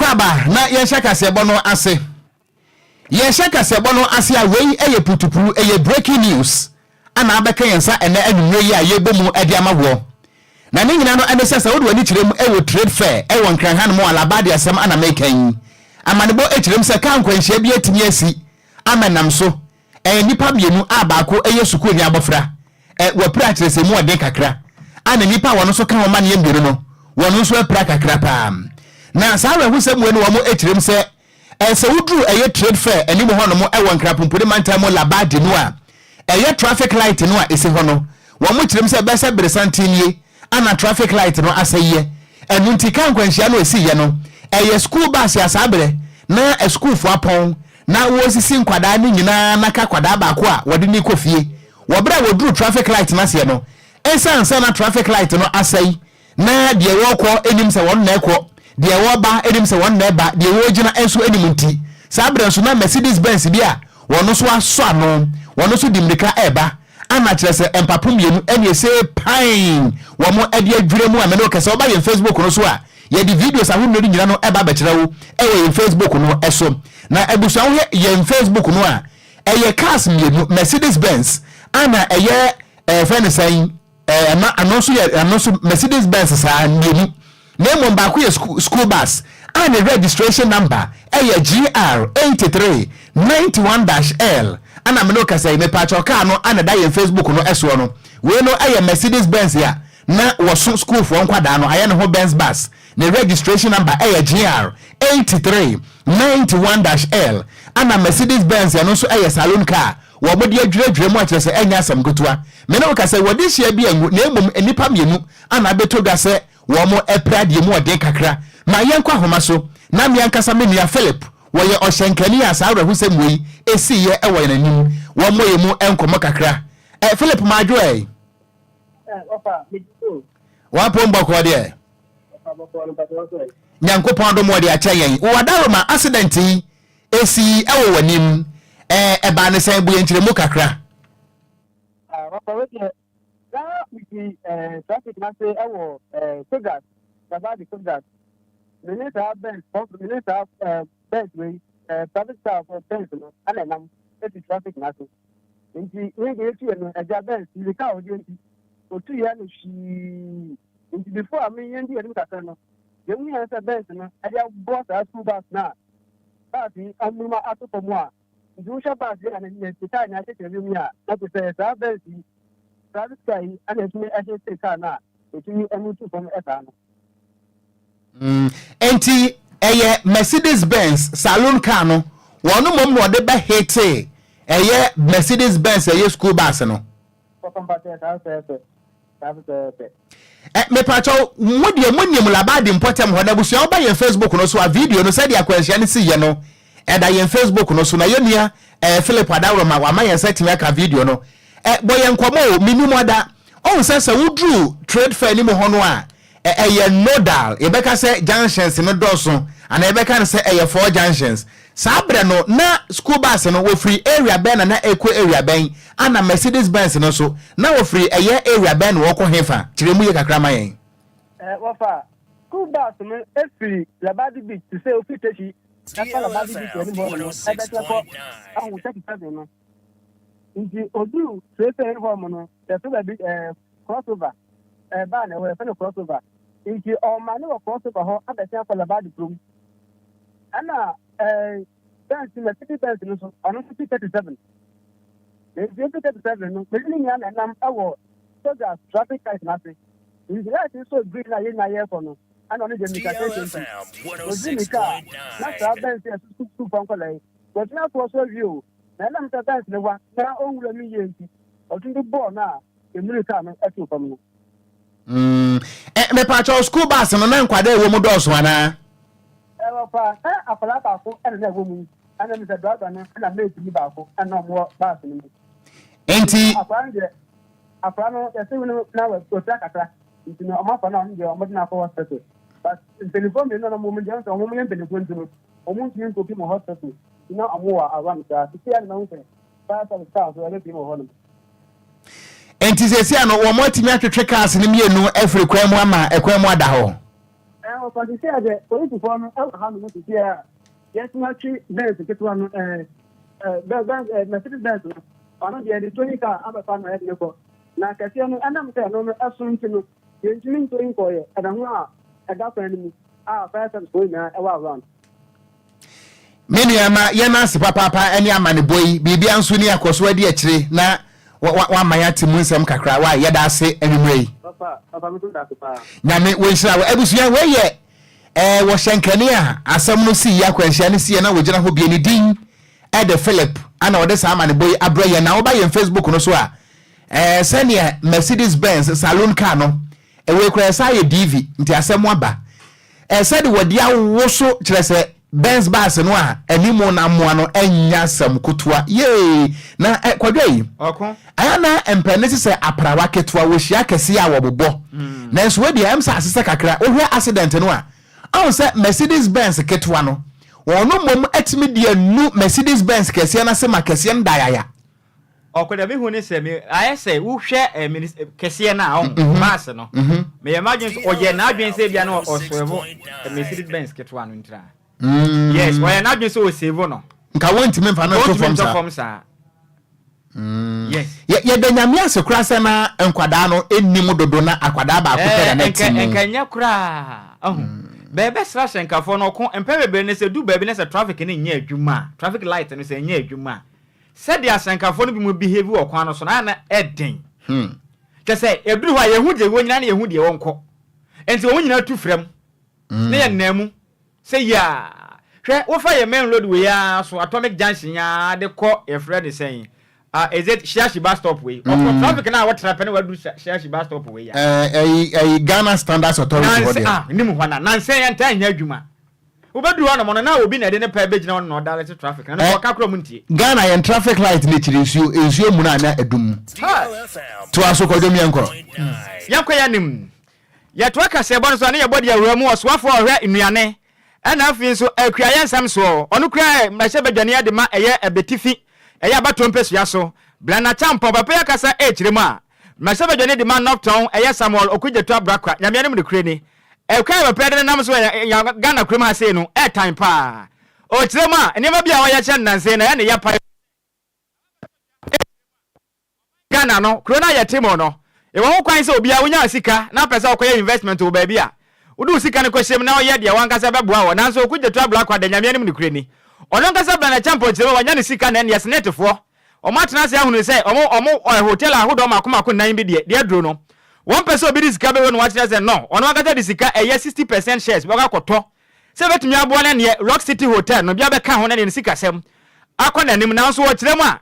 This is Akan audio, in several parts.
Akɔ aba na yɛnhyɛ kaseɛbɔ no ase. Yɛhyɛ kaseɛbɔ no ase a, wei yɛ putupuu, ɛyɛ breaking news ana abɛka yɛn nsa ɛnɛ anwummerɛ yi a yɛbɔ mu de ama woɔ. Na ne nyinaa no ɛne sɛ, sɛ wode w'ani kyerɛ mu wɔ Trade Fair wɔ Nkran hanom a, Labadi asɛm ana meka yi. Amanebɔ kyerɛ mu sɛ kaa nkwanhyia bi atumi asi ama ɛnam so ɛyɛ nnipa mmienu a baako yɛ sukuuni abɔfra, ɛ, wapira kyerɛ sɛ emu ɔden kakra, a na nnipa a wɔn nso ka ho ma no yɛ mmienu no, wɔn nso apira kakra paa. Na saa awerɛhosɛm wei no wɔn kyerɛ mu sɛ, ɛ, sɛ woduru ɛyɛ Trade Fair anim hɔnom wɔ Nkrapomponi mantam mu Labadi no a, ɛyɛ traffic light no a ɛsi hɔ no, wɔn kyerɛ mu sɛ ɛbɛyɛ sɛ beresanten nie ana traffic light no asɛeɛ. Ɛno nti kaa nkwanhyia no a ɛsiiɛ no, ɛyɛ school bus a saa berɛ na asukuufoɔ apɔn na wɔresisi nkwadaa no nyinaa na ka kwadaa baako a wɔde no rekɔ fie. Wɔ berɛ a wɔduruu traffic light no aseɛ no, ɛsiane sɛ na traffic light no asɛe na deɛ wɔrekɔ nnim sɛ wɔn na ɛrekɔ, deɛ wɔreba nnim sɛ wɔn na ɛreba, deɛ wɔregyina nso nnim nti, saa berɛ nso na Mercedes Benz bi a wɔn nso asɔ ano, wɔn nso de mmirika reba. Ana kyerɛ sɛ mpapo mmienu ɛne ɛsɛ pain wɔn ɛde adwira mu a mene wo kɛsɛ. Woba yɛn Facebook no so a, yɛde videos ahodoɔ no nyina no ɛba bɛkyerɛ wo ɛwɔ yɛn Facebook no ɛso. Na abusua, wohwɛ yɛn Facebook no a, ɛyɛ cars mmienu, Mercedes Benz ana ɛyɛ ɛfɛ ne sɛn ɛno ano nso yɛ ɛno nso Mercedes Benz saa mmienu, na mmom baako yɛ school bus a ne registration number ɛyɛ GR 8391-L. Ana mene kasa yi, mepaakyɛw, kaa no ana da yɛn Facebook no ɛsoɔ no. Wei no ɛyɛ Mercedes Benz a na wɔso schoolfoɔ nkwadaa no, ayɛ ne ho Benz bus. Ne registration number ɛyɛ GR 8391-L. Ana Mercedes Benz ɛno nso ɛyɛ saloon car, wɔn de adwiradwira mu, akyerɛ sɛ ɛnyɛ asɛm ketewa. Mene wo kasa, wɔde hyia bi angu, na mmom nnipa mmienu ana abɛtɔ dwa sɛ wɔn apira deɛ mu ɔden kakra. Ma yɛnkɔ ahoma so na me ankasa me nua Philip, wɔyɛ ɔhyɛnkani a saa awerɛhosɛm wei esiiɛ wɔ yɛn anim, wɔmmɔ yɛn mu nkɔmmɔ kakra. Ɛ, Philip, maadwo ɛ. Wapom bɔkɔɔ deɛ? Nyankopɔn adom, wɔde akyɛ yɛn. Wɔ adaroma, accident yi esi ɛwɔ w'anim, ɛ, ɛbaa ne sɛn? Bu yɛn nkyerɛmu kakra. Na mesi traffic n'ase ɛwɔ Sogas, Labadi Sogas. Mene saa Benz, mene saa Benz wei, private car fɔ Benz no ɛna ɛnam esi traffic n'ase. Nti ne deɛ etu yɛ no, ɛgya Benz mirika a ɔde nti otu yɛ no hwii. Nti before a me yɛn di anim kakra no, deɛ mu yɛn sɛ Benz no ɛde abɔ saa school bus na bus yi amunuma ato fam a, nti wohwɛ bus yi a ne ne kaa nyinaa kyekyere bi mu a, na te sɛ saa Benz yi, private car yi ɛna etumi ɛhye car no a etumi ɛmu tu fam ɛsaa no. Nti ɛyɛ Mercedes Benz saloon car no, wɔn mmom na ɔde bɛ hete ɛyɛ Mercedes Benz ɛyɛ school bus no? Pɔpɔmpatɛ, saa pɛpɛɛpɛ, saa pɛpɛɛpɛ. Ɛ, mepatwɛw, mo deɛ monim Labadi mpɔtam hɔ. Na abusua, woba yɛn Facebook no so a, video no sɛdeɛ akwanhyia no siiɛ no ɛda yɛn Facebook no so, na yɛn nua Philip Adaworoma wama yɛn nsa atumi aka video no. Ɛ, bɔ yɛn nkɔmmɔ o, menim ada. Ɔhu sɛ woduru Trade Fair no mu hɔ no a, ɛ, ɛyɛ nodal, yɛbɛka sɛ junctions no dɔɔso, anaa yɛbɛka no sɛ ɛyɛ four junctions. Saa berɛ no na school bus no wɔfiri area bɛn na na ɛkɔ area bɛn, ana Mercedes Benz no nso na wɔfiri ɛyɛ area bɛn na wɔkɔ hefa? Kyerɛ mu yie kakra ma yɛn. Ɛ, wɔfa school bus no efiri Labadi Beach, te sɛ ofi Teshie ɛkɔ Labadi Beach anim hɔ nom ɛbɛkyɛ kɔ ahu 37 no. Nti oduru Trade Fair hɔ nom no, yɛfrɛ baabi Crossover, baa na ɛwɔ, yɛfrɛ no Crossover. Nti ɔma ne wɔ Crossover hɔ abɛsen akɔ Labadi kurom. Ɛna Benz, Mercedes Benz no nso, ɔno nso fi 37. Nti efi 37 no, mene ne nyinaa na ɛnam ɛwɔ Sogas traffic light n'ase. Nti light nso green na yɛn nyinaa yɛrekɔ no, ɛna ɔno deɛ mirika tenten nti ɔdi mirika a, na saa Benz yɛ sukuufoɔ nkɔla yi wɔtumi atoɔ so awie o. Na ɛnam sɛ Benz ne wa na ɔnwura mu yie nti, ɔtumi de bɔɔl no a emiri kaa no ɛtoo fam no. Ɛ, mepatwɛw, school bus no na nkwadaa ɛwɔ mu dɔɔso anaa? Ɛwɔ paa, na akwadaa baako ɛna na ɛwɔ mu, ɛna mi sɛ driver no ɛna mate ni baako ɛna ɔmo wɔ bus no mu. Nti akwadaa no deɛ, akwadaa no yɛsɛ no na wɔfira kakra nti no ɔmo afa no a, ɔno deɛ ɔmo de no akɔ hospital, but mpanyinfoɔ mmienu na ɔmo mu deɛ ɔmo yɛ mpanyinfoɔ nti no ɔmo ntumi nkɔ bi mu hospital, nti na ɔmo wɔ around saa sisi a na mahu sɛ fire service car nso ɛbɛpie mu wɔ hɔnom. Nti seesei no wɔn atumi atwetwe cars no mmienu afiri kwan mu ama ɛkwan mu ada hɔ? Ɛɛ wɔfa sisi a deɛ polisifoɔ no ɛwɔ ha nom sisi a yɛtumi atwe Benz ketewa no ɛɛ ɛɛ Benz ɛɛ Mercedes Benz no ɔno deɛ yɛde towing car abɛfa no yɛde no kɔ na kɛseɛ no ɛnam sɛ ɛno no ɛso nti no yɛntumi ntowing nkɔɔyɛ ɛda ho a ɛda kwan no mu a fire service foɔ nyinaa ɛwɔ around. Me nua ma yɛn ase papaapa ɛne amanebɔ yi biribia nso ni akɔso adi akyire na wama yɛate mu nsɛm kakra wa yɛda ase anwummerɛ yi. Papa papa me nso da ase paa. Nyame wɔnhyira wo abusua wei yɛ ɛɛ wɔ hyɛnkani a asɛm no sii akwanhyia no siiɛ na wɔgyina hɔ bie ne din ɛde Philip ana ɔde saa amanebɔ yi abrɛ yɛn na woba yɛn Facebook no so a ɛɛ sɛdeɛ Mercedes Benz saloon car no Wei koraa ɛsan yɛ DV nti asɛm aba. Ɛsɛ de wɔde awoso kyerɛ sɛ Benz bus no a animu no amoa no ɛnyɛ asɛm kotoa yee na ɛ kwadwo yi Ɔko. ɛyɛ na mpɛ ne sesɛ aprawa ketewa wɔhyia akɛseɛ a wɔbobɔ nanso wei deɛ ɛm sɛ asesɛ kakra wohwɛ accident no a ahu sɛ Mercedes Benz ketewa no wɔn no mmom atumi de anu Mercedes Benz kɛseɛ no ase ma kɛseɛ no da yaya. Ɔkɔ deɛ mehu ne sɛ me ayɛ sɛ wohwɛ eh, minis eh, kɛseɛ no a ɔho baase no meyɛ m'adwene sɛ ɔyɛ n'adwene sɛ ebia na ɔsɔɛvo eh, Mercedes Benz ketewa no ntira yes ɔyɛ n'adwene sɛ ɔsave no. Nka wɔntumi mfa no nto ɔntumi fam ntɔ saa. fam saa yes. Yɛda Nyame ase koraa sɛ na nkwadaa no nni mu dodo na akwadaa baako pɛ na Eh, na nka ɛte mu. nka nyɛ koraa ahu bɛɛbɛsra hyɛnkafoɔ no ɔko mpɛn bebree no sɛ du baabi na sɛ traffic no nyɛ adwuma a traffic light no sɛ ɛnyɛ adwuma a Sɛdeɛ asɛnkafoɔ no binom behave wɔ kwan no so no, ayɛ a na ɛden. Kyerɛ sɛ, ɛduru hɔ a, yɛhu deɛ wɔnyina ne yɛhu deɛ wɔnkɔ. Enti wɔn nyinaa tu fra mu, na yɛnam mu sɛ yiaa. Hwɛ, wofa yɛn main road wei ara so, Atomic Junction yi ara de kɔ, yɛfrɛ no sɛn, ah, is it Shiashi bus stop wei? Ɔkɔ traffic no a wotra pɛ na waduru Shiashi bus stop wei a. Ɛyi, ɛyi Ghana Standards Authority hɔ Nansa, deɛ. ah, nim hɔ na, nansa yi yɛntaa nyɛ adwuma. Wobɛduru hɔ nom no na obi na ɛde ne pɛ bɛgyina hɔ no na ɔdirect traffic no, ɛno nso ɔka koraa ɔmo ntie. Ghana yɛn traffic light no akyiri nsuo nsuo muna na adum. Toa so Kwadwom yɛnkɔ. Yɛnkɔ yɛn anim. Yɛtoa kaseɛbɔ no so a ne yɛbɔ de awura mu ɔsoafoɔ a ɔhwɛ nnuane ɛna afei nso akuayɛ nsɛm soɔ. Ɔno kura mmarahyɛbadwani de ma ɛyɛ Abetifi ɛyɛ abatoɔ mpɛsua so. Blana Acheampong papa yi akasa ɛrekyerɛ mu a mmarahyɛbadwani de ma North-Tɔn ɛyɛ Samuel Okudzeto Ablakwa Nyame anim nokorɛ ni. Ɛkwan a papa yi de nenam so wɔ yɛn Ghana kurom ha sei no ɛɛtan paa. Ɔkyerɛ mu a, nneɛma bi a ɔyɛ kyerɛ no nnansa yi no ɛyɛ ne ya paa. Ghana no, kuro no a yɛte mu no, yɛwɔ ho kwan sɛ obiara wonya sika na apɛ sɛ ɔkɔyɛ investment wɔ baabi a, wode wo sika no kɔhyɛ mu na ɔyɛ deɛ w'ankasa bɛboa wɔ. Nanso Okudzeto Ablakwa da Nyame anim nokorɛ ni. Ɔno ankasa bra na kyɛ mpɔkyerɛmu a wanya ne sika na ɛnneɛ Senetefoɔ wɔn atena ase ahunu sɛ wɔn wɔn ɛ hotel ahodoɔ mako mako nnan bi deɛ deɛ aduro no wɔn pɛ sɛ obi de sika bɛwura no wakyerɛ sɛ no ɔno ankasa de sika ɛyɛ 60% shares bɛkɔ akɔtɔ sɛ ɛbɛtumi aboa no neɛ Rock City Hotel no bi abɛka ho na neɛ ne sikasɛm akɔ n'anim. Nanso ɔkyerɛ mu a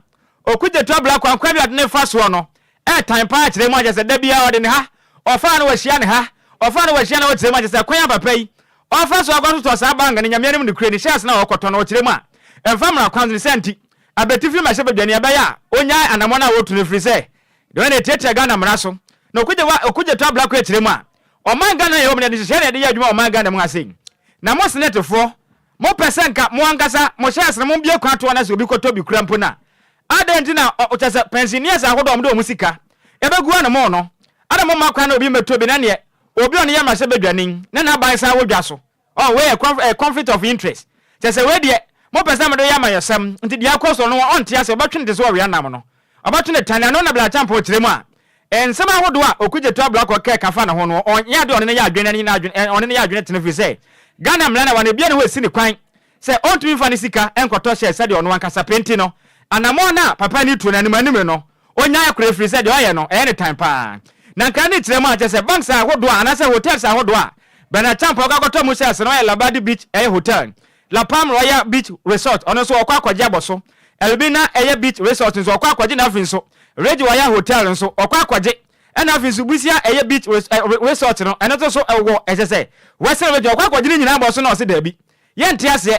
Okudzeto Ablakwa kwan bi a ɔde ne fa soɔ no ɛɛtan paa kyerɛ mu akyerɛ sɛ da biara ɔde ne ha ɔfa no wahyia ne ha ɔfa no wahyia na ɔkyerɛ mu akyerɛ sɛ kwan a papa yi ɔfa so akɔ totɔ saa bank no Nyame anim nokorɛ ni shares no a ɔkɔtɔ no ɔkyerɛ mu a ɛmfa mmara kwan so ne saa nti Abetifi mmarahyɛbadwani ɛbɛyɛ a ɔnyae anamɔn a ɔretu no ɛfiri sɛ deɛ ɔyɛ no ɛtiatia Ghana mmara so na Okudzeto Ablakwa kyerɛ mu a ɔman Ghana yɛwɔ mu no yɛde nhyehyɛeɛ na yɛde yɛ adwuma wɔ ɔman Ghana mu ha sei na mo Senetefoɔ mo pɛ sɛ nka mo ankasa mo shares no mo bue kwan to hɔ na sɛ obi kɔtɔ bi kura mpo no a adɛn nti na kyerɛ sɛ pensioners ahodoɔ a wɔde wɔn sika ɛbɛgu ano no adɛn mo mma kwan na obi mmɛtɔ bi na neɛ obi a ɔno yɛ mmarahyɛbadwani na n'aban san wɔ dwa so Oh, wei yɛ conf eh, conflict of interest. Kyerɛ sɛ wei deɛ, mopɛ sɛ mode yɛ amanyɔsɛm, nti deɛ akɔ so no ɔnte ase, ɔbɛtwe no te sɛ ɔwea nam no. Ɔbɛtwe no tann, ɛno na Blachampong kyerɛ mu a, nsɛm ahodoɔ a Okudzeto Ablakwa kɛɛ ka fa ne ho no, ɔnyɛ adeɛ a ɔne no yɛ adwene ne n'adwene, eh, ɔne no yɛ adwene tene firi sɛ, Ghana mmara no a wane bia ne hɔ ɛsi ne kwan sɛ ɔntumi mfa ne sika nkɔtɔ shares sɛdeɛ ɔno ankasa pɛ nti no, anammɔn no a papa no tuo no anim anim no, Ɔnyae koraa ɛfiri sɛ deɛ ɔyɛ no ɛyɛ no tan paa. Na nkra no kyerɛ mu a kyerɛ sɛ banks ahodoɔ a anaasɛ hotels ahodoɔ a Bernard Champong ɔkɔ akɔtɔ mu shares no ɔyɛ Labadi Beach ɛyɛ hotel, La Palm Royal Beach Resort ɔno nso ɔkɔ akɔgye abɔ so, Elmina ɛyɛ Beach Resort nso ɔkɔ akɔgye na afei nso Ridge Royal Hotel nso ɔkɔ akɔgye ɛna afei nso Busia ɛyɛ Beach Resort no ɛno nso so ɛwɔ ɛkyɛ sɛ Western Region ɔkɔ akɔgye ne nyinaa abɔ so na ɔse daabi yɛnte aseɛ.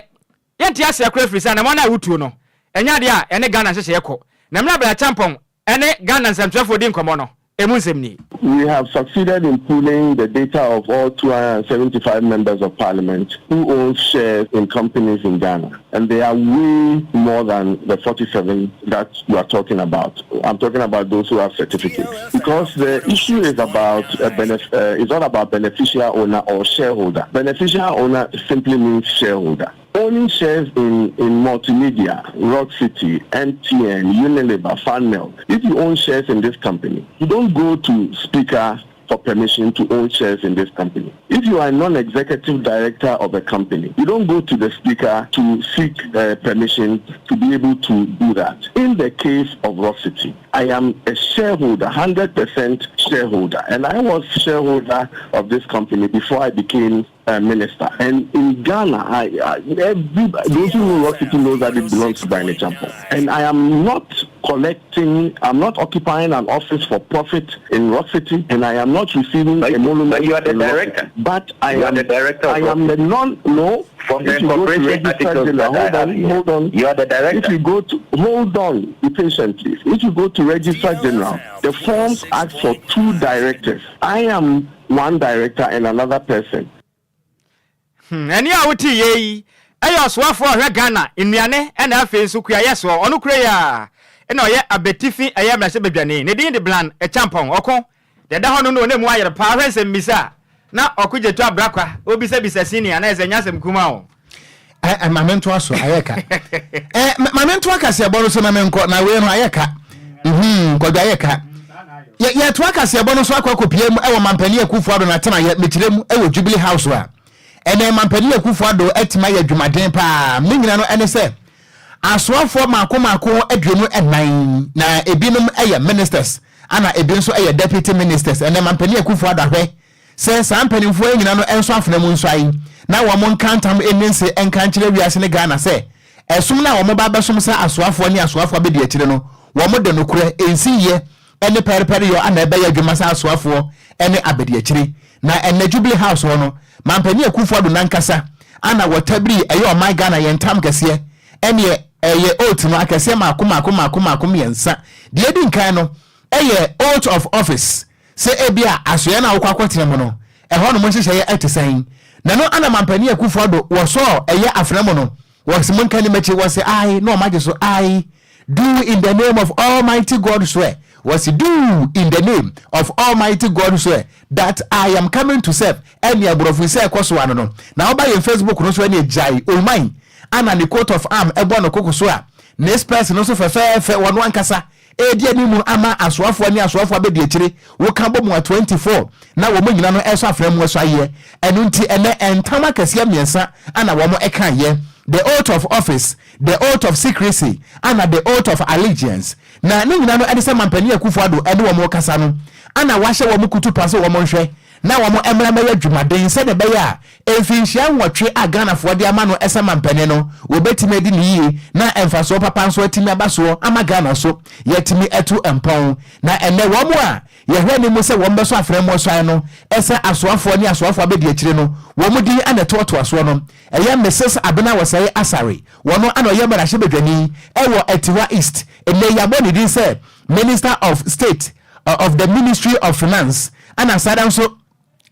Yɛnte aseɛ koraa ɛfiri sɛ anamɔn a wotuo no, ɛnyɛ adeɛ a ɛne Ghana nhyehyɛeɛ kɔ. Na mmerɛ a Bernard Acheampong ne Ghana nsɛmtwerɛfoɔ di nkɔmmɔ no, Emu nsɛm nie. We have succeeded in pooling the data of all 275 members of parliament who own shares in companies in Ghana, and they are way more than the 47 that you are talking about. I'm talking about those who have certificates. Because the issue is about a benef- it's not about beneficial owner or shareholder. Beneficial owner simply means shareholder. Owning shares in multimedia, Rock City, MTN, Unilever, Fan Milk, if you own shares in this company, you don't go to speaker for permission to own shares in this company. If you are a non-executive director of a company, you don't go to the speaker to seek permission to be able to do that. In the case of Rock City, I am a shareholder, 100% shareholder, and I was shareholder of this company before I became a minister. And in Ghana, those who know Rock City knows that it belongs to Bryan Acheampong. And I am not collecting, I'm not occupying an office for profit in Rock City, and I am not receiving But a monument but you are the in Rock director. City. But I You are am the director of I Rock am the non, no. From the If you go to incorporation register articles general, that I hold have on, here, hold on. you are the If director. you go to, hold on, be patient, please. If you go to register general, the forms ask for two directors. I am one director and another person. Ɛne a wote yɛ yi ɛyɛ ɔsoafoɔ a ɔhwɛ Ghana nnuane ɛna afei nso kuayɛ soɔ. Ɔno kura yi a ɛna ɔyɛ Abetifi ɛyɛ mmarahyɛbadwani, ne din de Bryan Acheampong. Ɔko deɛ ɛda hɔ no no ɔne mu ayɛrɛ paa. Hwɛ nsɛmmisa a na Okudzeto Ablakwa obisabisa senior na ɛsɛ nyɛ asɛm kuma o. Ɛ maame ntoa so ayɛ ka ɛ maame ntoa kaseɛbɔ no so na menkɔ na wei no ayɛ ka Kwadwo ayɛ ka. Yɛtoa kaseɛbɔ no so akɔ akɔpie mu ɛwɔ Mampanin Akufo Addo n'atenayɛ, mekyerɛ mu ɛwɔ Jubilee House a ɛnɛ Mampanin Akufo Addo atumi ayɛ adwumaden paa. Ne nyina no ɛne sɛ asoafoɔ maako maako 24 na ebinom ɛyɛ ministers ana ebi nso ɛyɛ deputy ministers. Ɛnɛ Mampanin Akufo Addo ahwɛ sɛ saa mpanimfoɔ yi nyina no nso afena mu nso ayi na wɔn nka ntam ɛni nse nka nkyerɛ wiase ne Ghana sɛ ɛsom no a wɔn ba bɛsom sɛ asoafoɔ ne asoafoɔ abɛdi akyire no, wɔn de nokorɛ nsiyɛ ɛne pɛrepɛre yɔ ana ɛbɛyɛ adwuma sɛ asoafoɔ ɛne abɛdi akyire. Na ɛnɛ Jubilee House hɔ no, Mampanin Akufo Addo nankasa ana wɔtabiri ɛyɛ ɔman Ghana yɛn ntam kɛseɛ ɛneɛ ɛyɛ oath no akɛseɛ maako maako maako maako mmiɛnsa. Deɛ edi nkan no ɛyɛ oath of office, sɛ ebi a asoɛ no a wokɔ akɔtena mu no, ɛhɔ nom nhyehyɛeɛ ɛte sɛn. Na no ana Mampanin Akufo Addo wɔsɔɔ ɛyɛ afena mu no, wɔsi mo nka ne m'akyi, wɔsi ae na ɔmo agye so ae. "Do in the name of Almighty God swear," wɔsi, "Do in the name of Almighty God swear that I am coming to serve." Ɛne aborɔfo sɛ ɛkɔ so ano no na ɔba yɛn Facebook no so ɛne gyae olman ana ne coat of arm ɛbɔ no koko so a ne specs no nso fɛfɛɛfɛ. Wɔn ankasa edi anim ama asoafoɔ ne asoafoɔ abɛdi akyire. Woka bɔ mu a 24 na wɔn nyinaa no ɛsɔ afra mu ɛsɔ ayɛ. Ɛno nti ɛnɛ ntam akɛseɛ mmiɛnsa ana wɔn ɛka yɛ: the oath of office, the oath of secrecy, ana the oath of allegiance. Na ne nyinaa no ɛde sɛ Mampanin Akufo Addo ɛne wɔn kasa no ana wahyɛ wɔn kutu pa sɛ wɔn nhwɛ na wɔn mmerɛ mɛyɛ dwumaden sɛdeɛ ɛbɛyɛ a mfinhyia 8 a Ghanafoɔ de ama no ɛsɛ mampanin no, wɔbɛtumi adi ne yie na mfasoɔ papa nso atumi aba soɔ ama Ghana so yɛtumi atu mpɔn. Na ɛnɛ wɔn a yɛhwɛ ne mu sɛ wɔn bɛso afrɛ mu ɔsɔe no ɛsɛ asoafoɔ ne asoafoɔ abɛdi akyire no, wɔn din ana ɛtoatoa soɔ no ɛyɛ Mrs Abena Wɔsɛe Asare. Wɔn ana ɔyɛ mmarahyɛbadwani ɛwɔ Atiwa East. Ɛnɛ yɛabɔ ne din sɛ Minister of State of the Ministry of Finance. Ana sada nso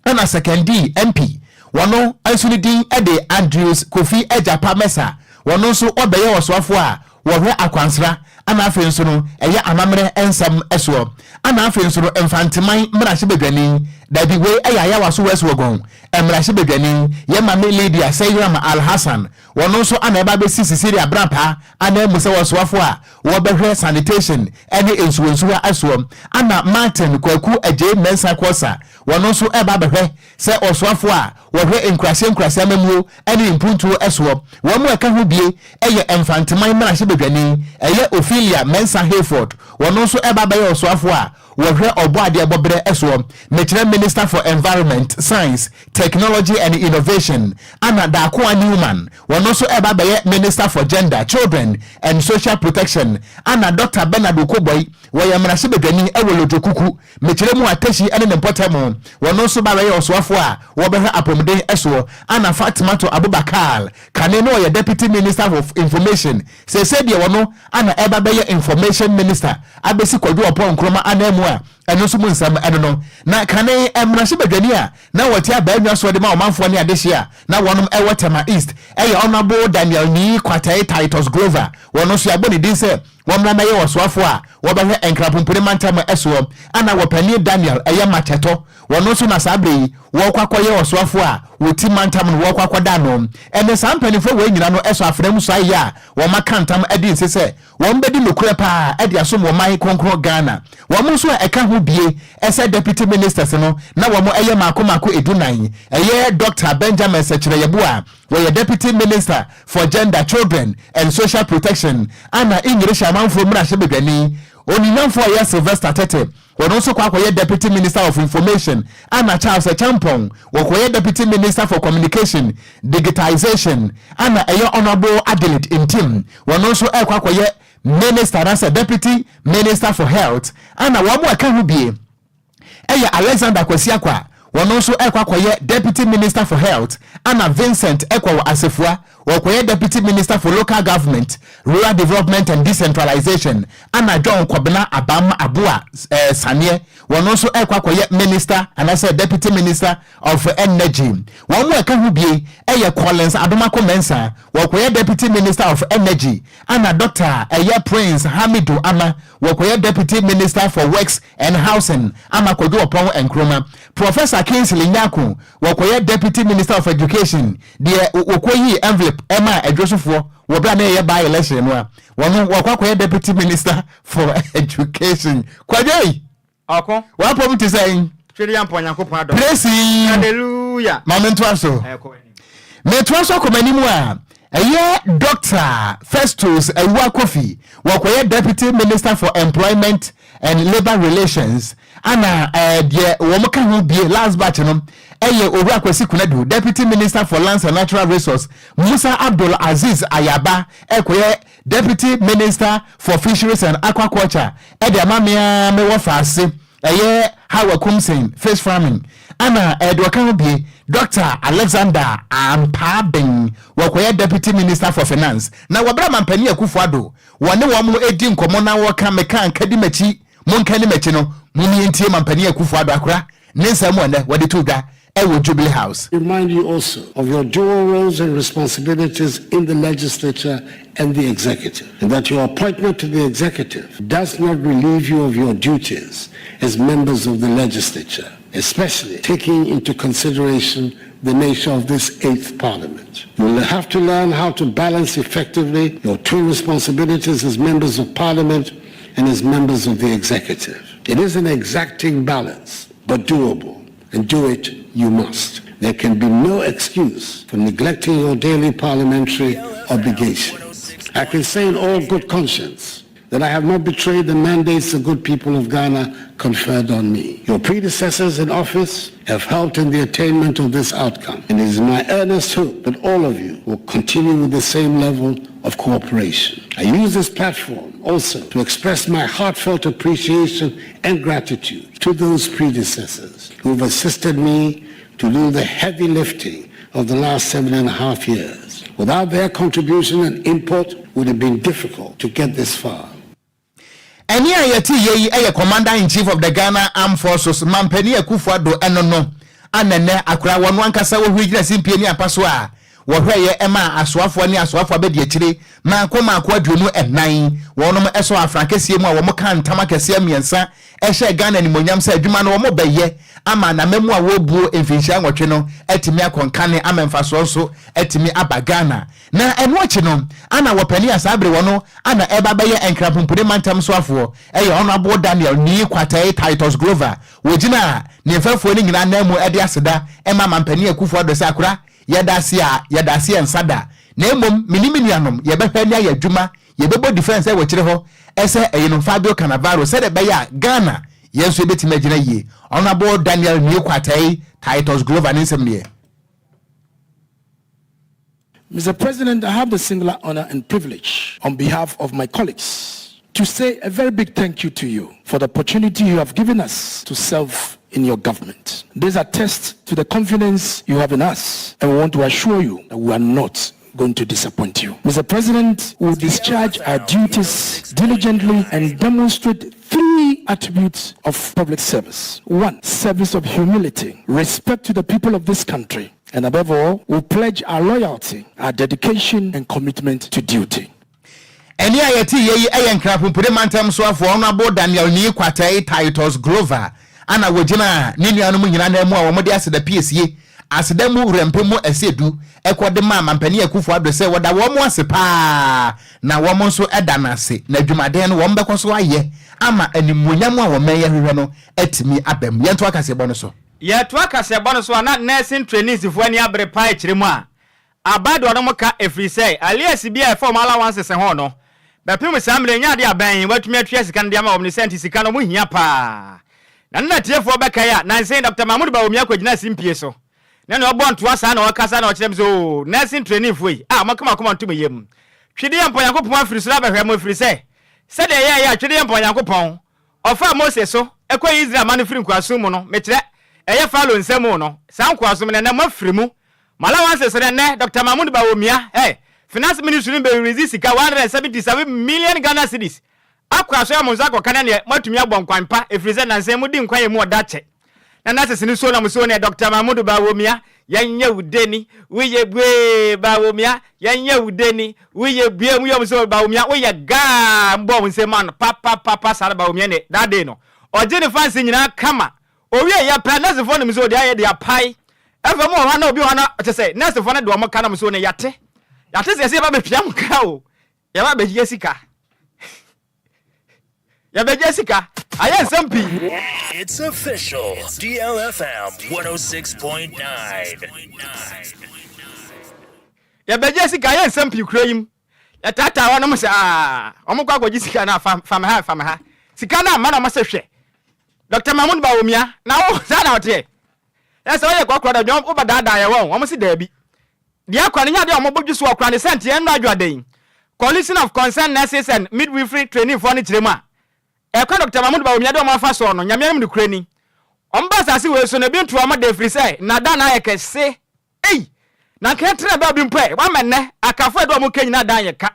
ɛna Sekondi MP, wɔno nso ne din de Andrews Kofi Agyapa Mɛsa. Wɔno nso wɔbɛyɛ wɔsoafoɔ a wɔhwɛ akwansra ana afei nso no ɛyɛ amammerɛ nsɛm soɔ. Ana afei nso no Mfanteman mmarahyɛbadwani, dabi, wei ɛyɛ Ayawaso West Wuogon mmarahyɛbadwani, yɛ Mame Lydia Seyram Alhassan. Wɔno nso ana ɛba bɛsi Cecilia Brapa ana mu sɛ wɔsoafoɔ a wɔbɛhwɛ sanitation ɛne nsuwansuwa soɔ. Ana Martin Kwaku Agyei Mensah Korsah, wɔno nso ɛba bɛhwɛ sɛ ɔsoafoɔ a wɔhwɛ nkuraseɛ nkuraseɛ amamuo ne mpuntuo soɔ. Wɔn mu ɛka ho bie ɛyɛ Mfanteman mmarahyɛbadwani, ɛyɛ Ophelia Mensah Hayford. Wɔn nso ɛba bɛyɛ ɔsoafoɔ a wɔhwɛ ɔbɔ adeɛ bɔberɛ soɔ, mekyerɛ Minister for Environment, Science, Technology and Innovation. Ana Daakoa Newman, wɔn nso ɛba bɛyɛ Minister for Gender, Children and Social Protection. Ana Dr Bernard Okoe Boye, wɔyɛ mmarahyɛbadwani ɛwɔ Ledzokuku, mekyerɛ mu Atahyi ne ne mpɔtam. Wɔn nso ba bɛyɛ ɔsoafoɔ a wɔbɛhwɛ apɔmuden soɔ. Ana Fatmato Abubakar, kane no ɔyɛ Deputy Minister of Information, sɛsɛ deɛ wɔno ana ɛba bɛyɛ Information Minister abɛsi Kwadwo Oppong Nkrumah anan mu. a ɛno nso mu nsɛm ɛno no. Na kane mmarahyɛbadwani a na wɔte abaanwa soɔ de ma ɔmanfoɔ ne adehye a na wɔnom ɛwɔ Tema East ɛyɛ Honourable Daniel Nii Kwatei Titus Glover, wɔn nso yɛabɔ ne din sɛ wɔmmra mmɛyɛ ɔsoafoɔ a wɔbɛhwɛ Nkrapompone mantam soɔ. Ana wɔpanin Daniel ɛyɛ Makyɛtɔ, wɔn nso na saa berɛ yi wɔrekɔ akɔyɛ ɔsoafoɔ a wɔti mantam no wɔrekɔ akɔda ano. Ɛnɛ saa mpanimfoɔ wei nyina no ɛsɔ afena mu suaeɛ a wɔn aka ntam adi nse sɛ wɔn bɛdi nokorɛ paa de asom wɔn man kronkron Ghana. Wɔn nso a ɛka ho bie sɛ Deputy Ministers no na wɔn yɛ maako maako edunan, ɛyɛ Doctor Benjamin Sekyere Yeboah, wɔyɛ Deputy Minister for Gender, Children and Social Protection, ana Engirehyɛ Amanfoɔ Mmarahyɛbadwani, Onuonyamfoɔ a ɔyɛ Sylvester Tete, Wɔno nso kɔ akɔyɛ Deputy Minister of Information ana Charles Acheampong wɔkɔyɛ Deputy Minister for Communication, Digitisation ana ɛyɛ Honourable Adelaide Ntim wɔno nso ɛkɔ akɔyɛ Minister anaasɛ Deputy Minister for Health ana wɔn a ɛka ho bie ɛyɛ Alexander Kwasi Akwa wɔno nso ɛkɔ akɔyɛ Deputy Minister for Health ana Vincent Ekwaw Asefua Ɔkɔyɛ Deputy Minister for Local Government, Rural Development and Decentralization ɛna John Kɔbena Abam Aboa Saneɛ, wɔno nso ɛrekɔ akɔyɛ Minister anaasɛ Deputy Minister of Energy. Wɔn a ɛka ho bie ɛyɛ Collins Adomako Mensah, wɔkɔyɛ Deputy Minister of Energy ɛna Doctor ɛyɛ Prince Hamidu Ama, wɔkɔyɛ Deputy Minister for Works and Housing ama Kwadwo Ɔpɔn Nkrumah. Professor Kingsley Nyarko, wɔkɔyɛ Deputy Minister of Education. Deɛ wɔkɔyii envelope maa adwosofoɔ wɔ berɛ a na yɛyɛ by election no a, wɔno wɔkɔ akɔyɛ Deputy Minister for Education. Kwadwo ei! Ɔko. W'apɔm te sɛn? Twedeampɔ Nyankopɔn adom. Praise him. Hallelujah. Ma mentoa so. Ɛkɔ anim. Metoa so akɔ m'anim a, ɛyɛ Doctor Festus Awuah Kofi, wɔkɔyɛ Deputy Minister for Employment and Labour Relations, Ana deɛ wɔn ka ho bie last batch no yɛ Owura Kwasi Konadu, Deputy Minister for Lands and Natural Resource, Musa Abdul Aziz Ayaba ɛkɔyɛ Deputy Minister for Fisheries and Aquaculture ɛde ama me ara me wɔfa ase ɛyɛ Hawa Kumsen Fish Farming. Ana deɛ ɔka ho bie Doctor Alexander Ampaa-Ben wɔkɔyɛ Deputy Minister for Finance. Na wɔbrɛ Mampanin Akufo-Addo wɔne wɔn di nkɔmmɔ na wɔka meka nka di m'akyi Monka nni m'akyi no, mom yɛntie Mampanin Akuffo Addo Akora ne nsɛm a ɛnnɛ wɔde too dwa wɔ Jubilee House. Remind you also of your dual roles and responsibilities in the legislature and the executive, and that your appointment to the executive does not relieve you of your duties as members of the legislature, especially taking into consideration the nature of this eighth parliament. You will have to learn how to balance effectively your twin responsibilities as members of parliament and as members of the executive. It is an exacting balance, but doable, and do it you must. There can be no excuse for neglecting your daily parliamentary obligations. I can say in all good conscience that I have not betrayed the mandates the good people of Ghana conferred on me. Your predecessors in office have helped in the attainment of this outcome, and it is my earnest hope that all of you will continue with the same level of cooperation. I use this platform also to express my heartfelt appreciation and gratitude to those predecessors who have assisted me to do the heavy lifting of the last 7.5 years. Without their contribution and input, it would have been difficult to get this far. Ɛnne a yɛte yɛ yi yɛ Commander in Chief of the Ghana Armed Forces, Mampanin Akufo Addo ɛno no a na nnɛ akora wɔn ankasa wɔhuri gyina simpie ne apa so a wɔhwɛeɛ maa asoafoɔ ne asoafoɔ abadiakyire mmaako mmaako 24 wɔnom sɔɔ afra kɛseɛ mu a wɔn kaa ntam akɛseɛ mmiɛnsa hyɛɛ Ghana animuonyam sɛ adwuma no wɔn bɛyɛ ama anamamu a wɔrebuo mfinhyia nwɔtwe no atumi akɔ nkane ama mfasoɔ nso atumi aba Ghana. Na ɛno akyi no, ana wɔpanin a saa bere wɔno ana ɛreba abɛyɛ Nkrapompone mantam soafoɔ yɛ Honourable Daniel Nii Quartey Titus Glover. Wɔgyinaa ne mfɛfoɔ no nyinaa ananmu de aseda maa Mampanin Akuffo Addo sɛ akora yɛda ase a yɛda ase ɛnsa da na mmom me ne me nuanom yɛbɛhwɛ ne ayɛ adwuma yɛbɛbɔ defence wɔ akyire hɔ sɛ ɛyi no Fabio Cannavaro sɛdeɛ ɛbɛyɛ a Ghana yɛn nso yɛbɛtumi agyina yie. Honourable Daniel Nii Quartey Titus Glover ne nsɛm nie. Mr. President, I have the singular honor and privilege on behalf of my colleagues to say a very big thank you to you for the opportunity you have given us to serve in your government. This attests to the confidence you have in us, and we want to assure you that we are not going to disappoint you. Mr. President, we will discharge our duties diligently and demonstrate three attributes of public service. One, service of humility, respect to the people of this country, and above all, we pledge our loyalty, our dedication, and commitment to duty. Ɛnne a yɛte yɛ yi yɛ Nkrapompire Mantam soafoɔ Honourable Daniel Nii Quartey Titus Glover a na wɔgyina ne nuanom nyinaa nan mu a wɔde aseda piesie, aseda mu werɛmpe mu ɛsɛ du kɔ de maa Mampanin Akufo Addo sɛ wɔda wɔn ase paa na wɔn nso da no ase na adwumaden no wɔn bɛkɔ so ayɛ ama animuonyam a wɔn yi hwehwɛ no atumi aba mu. Yɛntoa kaseɛbɔ no so. Yɛtoa kaseɛbɔ no so a, na nursing trainees foɔ ani abere paa ɛkyerɛ mu a Aba de ɔno ka ɛfiri sɛ arrears bi a ɛfa wɔn allowances ho no, bɛpem saa mmerɛ yi nyɛ adeɛ a bɛn wɔatumi atua sika no de ama wɔn ne saa nti sika no wɔn hia paa. Na ne natiefoɔ bɛkae a, nansa yi Doctor Mahmood Bawumia kɔgyinaa simpie so na nea ɔbɔ ntoa saa na ɔkasa na ɔkyerɛ me sɛ oo nursing trainee foɔ yi a moaka mo akoma nto mo yam Twedeɛ mpa Onyankopɔn afiri soro abɛhwɛ mo ɛfiri sɛ sɛdeɛ ɛyɛeɛ a Twedeɛ mpa Onyankopɔn ɔfaa Mose so kɔyii Israel mma no firi nkoasom mu no, mekyerɛ, ɛyɛ Farao nsa mu no, saa nkoasom no, ɛnnɛ moafiri mu. Mo allowances no, ɛnnɛ, Doctor Mahmood Bawumia, hey, Finance Ministry no bɛ release sika 177 million Ghana cedis akɔ aso a mo nsa akɔka na neɛ moatumi abɔ nkwan pa, ɛfiri sɛ nnansa yi modi nkwan a ɛmu ɔda kyɛ. Na nurses no suo na mo suo neɛ Doctor Mahmood Bawumia, yɛnyɛ wo deni, woyɛ buee, Bawumia, yɛnyɛ wo deni, Woyɛ bue mu yɛ ɔmo sɛ Bawumia woyɛ gaa mbɔ ɔmo nsam ma no papapapa saa na Bawumia ne that day no ɔgye ne fans nyinaa kama owie yɛ pɛ nurse foɔ nim sɛ ɔde ayɛ de apae ɛfɛ mo wɔ hɔ na obi wɔ hɔ na kyɛ sɛ nurse foɔ no de ɔmo ka na ɔmo sɛ ɔne yate yate sɛ yɛsɛ yɛba bɛtua mo ka o yɛba bɛgye sika yɛbɛgye sika ayɛ nsɛm pii. It's official. DLFM 106.9. Yɛbɛgye sika ayɛ nsɛm pii kuro yi mu. Yɛtaataa wɔnom sɛ aa wɔn kɔ akɔgye sika no a fa fa me ha fa me ha. Sika no amma na wɔn sɛ hwɛ Dr. Mahmoud Bawumia na wo saa na ɔteɛ. Yɛ sɛ ɔyɛ kɔkorɔ da dwom wobɛdaadaa yɛ wɔn wɔn se daabi. Deɛ akora no nyɛ adeɛ a wɔn bɔ dwi soɔ koraa ne sɛ nti ɛnnɔ adwo ada yi. Coalition of Concerned Nurses and Midwifery Trainee foɔ no kyerɛ mu a ɛkwan Dr. Mahmoud Bawumia de wɔn afa soɔ no Nyame anim nokorɛ ni. Wɔn ba asase wei so no ebi nto wɔn da ɛfiri sɛ nnaadaa no ayɛ kɛse. Ei! Na anka yɛntena baabi mpo ɛ! Woama nnɛ, Akafo a ɛde wɔn ka nyinaa dan yɛn ka.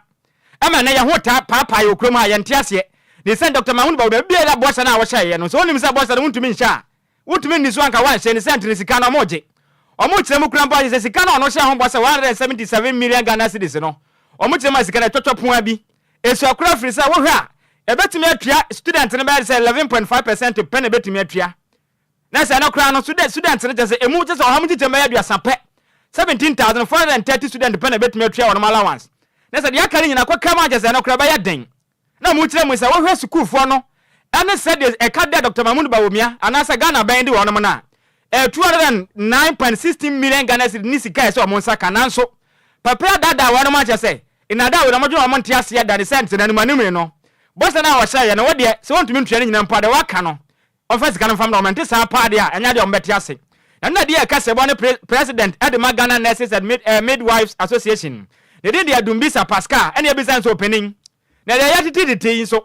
Ɛma nnɛ yɛn ho taa paapae wɔ kurom ha, yɛnte aseɛ. Ne sɛ Dɔkta Mahmoud Bawumia, baabi a bɔhyɛ no a wɔhyɛeɛ no, sɛ wonim sɛ bɔhyɛ no wontumi nhyɛ a, wontumi nni so anka woanhyɛ ne sɛ nti no sika no wɔregye. Wɔrekyerɛ mu koraa mpo a, kyerɛ sɛ sika no a ɔno hyɛɛ ho bɔ sɛ 177 million Ghana cedis no, wɔkyerɛ mu a sika no ɛtwɔtwɔ poa bi. Ɛsua koraa firi sɛ wohwɛ a, ɛbɛtumi atua student no bɛyɛ sɛ 11.5 percent pɛ na ɛbɛtumi atua. Na sɛ ɛno koraa no, student students no kyerɛ sɛ emu kyerɛ sɛ ɔha mu nkyekyɛm bɛyɛ 30 pɛ, 17,430 student pɛ na ebetumi atua wɔn allowance. Na sɛ deɛ aka no nyinaa kɔka mu a kyerɛ sɛ ɛno koraa ɛbɛyɛ den. Na wɔkyerɛ mu sɛ wohwɛ sukuufoɔ no ne sɛdeɛ ɛka dɛ Dr. Mahmoud Bawumia anaasɛ Ghana bɛn de wɔnom no a, ɛyɛ 209.16 million Ghana cedis ne sika a ɛsɛ wɔn nsa ka nanso papa yi adaadaa wɔnom akyerɛ sɛ nnaadaa wei na wɔdwene wɔn nte aseɛ da ne sɛ nti na animuanimu no bɔhyɛ no a wɔhyɛeɛ no wo deɛ sɛ wɔntumi ntua ne nyinaa mpo a deɛ wɔaka no Ɔmfa sika no mfa mmra wɔn, ɛnte saa paa deɛ a, ɛnyɛ adeɛ a wɔbɛte ase. Na ne na deɛ ɛka sɛbɔ ne pre president de ma Ghana Nurses and Mid eh, Midwives Association. Ne din de Adumbisa Pascal, ɛna yɛbisa no sɛ ɔpanin, na deɛ yɛatete tete yi nso,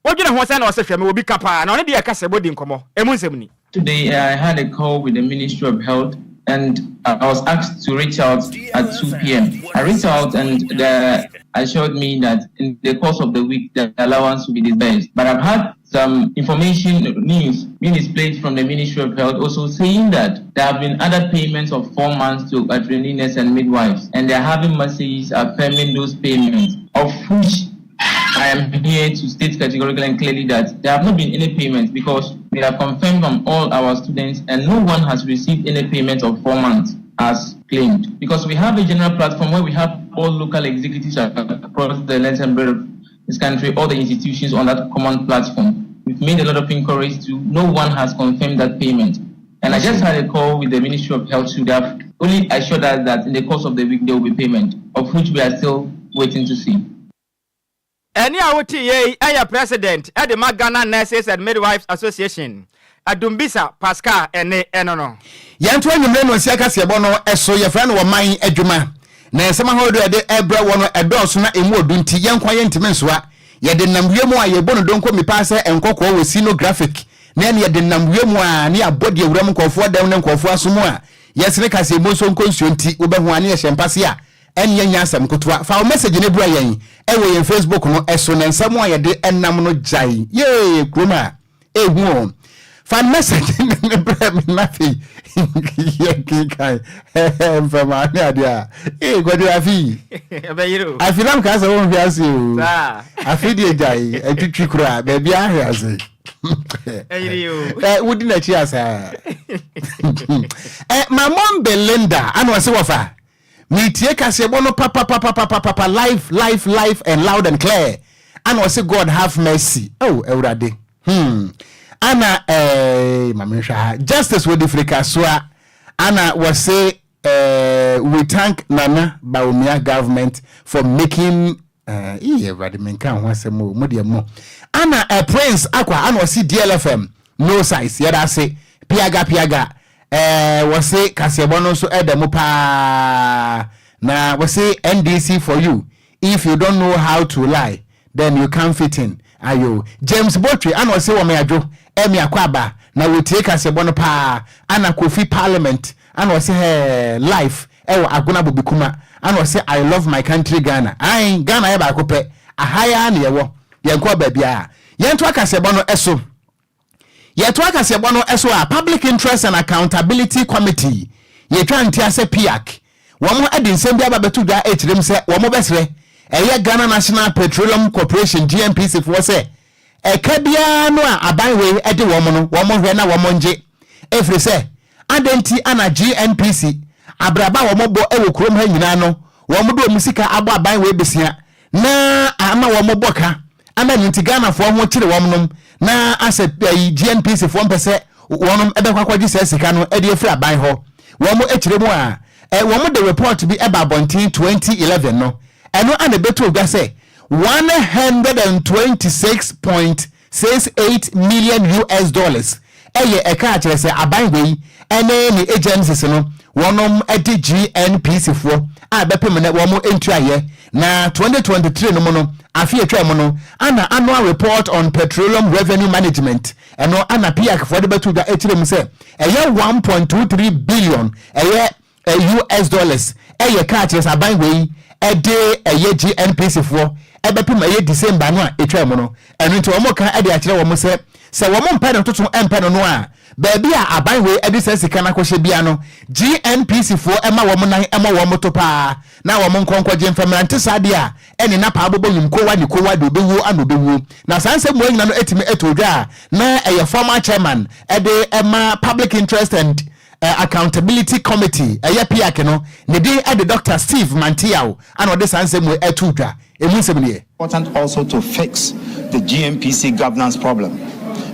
wodwene ho sɛn? Na ɔse hwɛ, mewɔ bi ka paa, na ɔne deɛ ɛka sɛbɔ di nkɔmmɔ. Ɛmu nsɛm ni. Today I had a call with the Ministry of Health and I was asked to reach out at 2 p.m. I reached out and they assured me that in the course of the week the allowance will be disbursed. But I've had some information news being displayed from the Ministry of Health also saying that there have been other payments of four months to nurses and midwives, and they are having messages affirming those payments, of which I am here to state categorically and clearly that there have not been any payments because we have confirmed from all our students and no one has received any payment of four months as claimed. Because we have a general platform where we have all local executives across the length and breadth of this country, all the institutions on that common platform. We've made a lot of inquiries to no one has confirmed that payment. And I just had a call with the Ministry of Health to have only assured us that in the course of the week there will be payment, of which we are still waiting to see. Ɛnne a wote yei yɛ President de ma Ghana Nurses and Midwives Association, Adumbisa Pascal ɛnne ɛno no. Yɛnto anwummere nnɔnsia kaseɛbɔ no so. Yɛfrɛ no Ɔman Adwuma, na nsɛm ahorow a yɛde rebrɛ wɔ no ɛdɔɔso na emu ɔdu nti, yɛn nko ara yɛntumi nsoa. Yɛde nam wiem a yɛbɔ no donkomi paa sɛ nkɔkɔɔ wɔ scenographic, na ɛne yɛde nam wiem a ne yɛabɔ deɛ wuram nkurɔfoɔ dɛm ne nkurɔfoɔ aso mu a yɛsene kaseɛbɔ nso nkɔ nsuo nti, wobɛho a ne yɛhyɛ mpase a Ɛnneɛ nyɛ asɛm ketewa. Fa wo message no bra yɛn wɔ yɛn Facebook no so na nsɛm a yɛde nam no gyae. Yee! Kurom a. Ehu o. Fa message ne brɛ me na afei yɛnkenkan mfɛmaa ne adeɛ a. Ee Kwadwo afe yi. Ɛbɛyere o. Afe nam kaa sɛ wonhwe ase o. Saa. Afe deɛ gyae atwitwi koraa baabi ahwe ase. Ɛyere o. Ɛ wodi n'akyi asaa. Ɛ Mamon Belinda ana ɔse wɔfa. Metie kaseɛbɔ no papapapapapa live live live and loud and clear ana ɔse God have mercy oh awurade hmm ana eh ma menhwɛ ha justice wɔ difiri kasoa ana wɔse eh we thank Nana Bawumia government for making Eh, ii Awurade menka ho asɛm o, mo deɛ mo. Ana eh, Prince Akwa, ana ɔse DLFM, no size, yɛda ase. Piaga piaga, eh, wɔse kaseɛbɔ no nso ɛda mu paa. Na wɔse NDC for you, if you don't know how to lie, then you can't fit in. Ayo. James Botwe, ana ɔse wɔ me adwo, ɛmi akɔ aba, na wɔtie kaseɛbɔ no paa. Ana Kofi Parliament, ana ɔse hɛɛ, life, ɛwɔ Agona Bobikuma ana ɔse I love my country Ghana ae Ghana yɛ baako pɛ aha yi ara na yɛwɔ yɛnkɔɔ baabiara yɛntoa kaseɛbɔ no so yɛtoa kaseɛbɔ no so a Public Interest and Accountability Committee yɛtwa ntia sɛ PIAC wɔn de nsɛm bi aba bɛto dwa ɛkyerɛ mu sɛ wɔn bɛsrɛ ɛyɛ Ghana National Petroleum Corporation GNPC foɔ sɛ Ɛka biara no a aban wei de wɔn no, wɔn nhwɛ na wɔn ngye. Ɛfiri sɛ, adɛn nti na GNPC, abrabɔ a wɔn bɔ wɔ kurom ha nyinaa no, wɔn de wɔn sika abɔ aban wei besia na ama wɔn bɔ ka, ama ɛno nti Ghanafoɔ ho kyere wɔn nom, na asɛ ayi GNPC foɔ mpɛ sɛ wɔnom bɛkɔ akɔgye saa sika no de afiri aban hɔ. Wɔn kyerɛ mu a, wɔn de report bi ba abɔnten 2011 no, ɛno na ɛbɛtoo dwa sɛ $126.68 million US dollars yɛ ɛka a kyerɛ sɛ aban wei ne ne agencies no wɔnom de GNPC foɔ a bɛpem nnɛ wɔn ntuayɛ. Na 2023 no mu no, afe a ɛtwaa mu no, ana Annual Report on Petroleum Revenue Management ɛno ana PIAC foɔ de bɛto dwa ɛkyerɛ mu sɛ ɛyɛ 1.23 billion ɛyɛ US dollars ɛyɛ kaa kyerɛ sɛ aban wei ɛde ɛyɛ GNPC foɔ ɛbɛpem ɛyɛ December no a ɛtwaa mu no. Ɛno nti wɔn ka ɛde akyerɛ wɔn sɛ sɛ wɔn mpɛ no toto ɛmpɛ no no a baabi a aban wei ɛde saa sika no akɔhyɛ bia no GNPC foɔ ɛma wɔn nan ɛmɔ wɔn to paa na wɔn nkɔ nkɔgye mfa mmra nte saa deɛ a ɛne na paa bobɔ nwom kowa ne kowa deɛ ɔbɛwuo ana ɔbɛwuo. Na saa nsɛm wei nyina no ɛtumi ɛtoo dwa a na ɛyɛ former chairman ɛde ɛma Public Interest and Accountability Committee, ɛyɛ PIAC no, ne din de Dɔkta Steve Manteaw na ɔde saa nsɛm wei too dwa. Emu nsɛm nie. Important also to fix the GNPC governance problem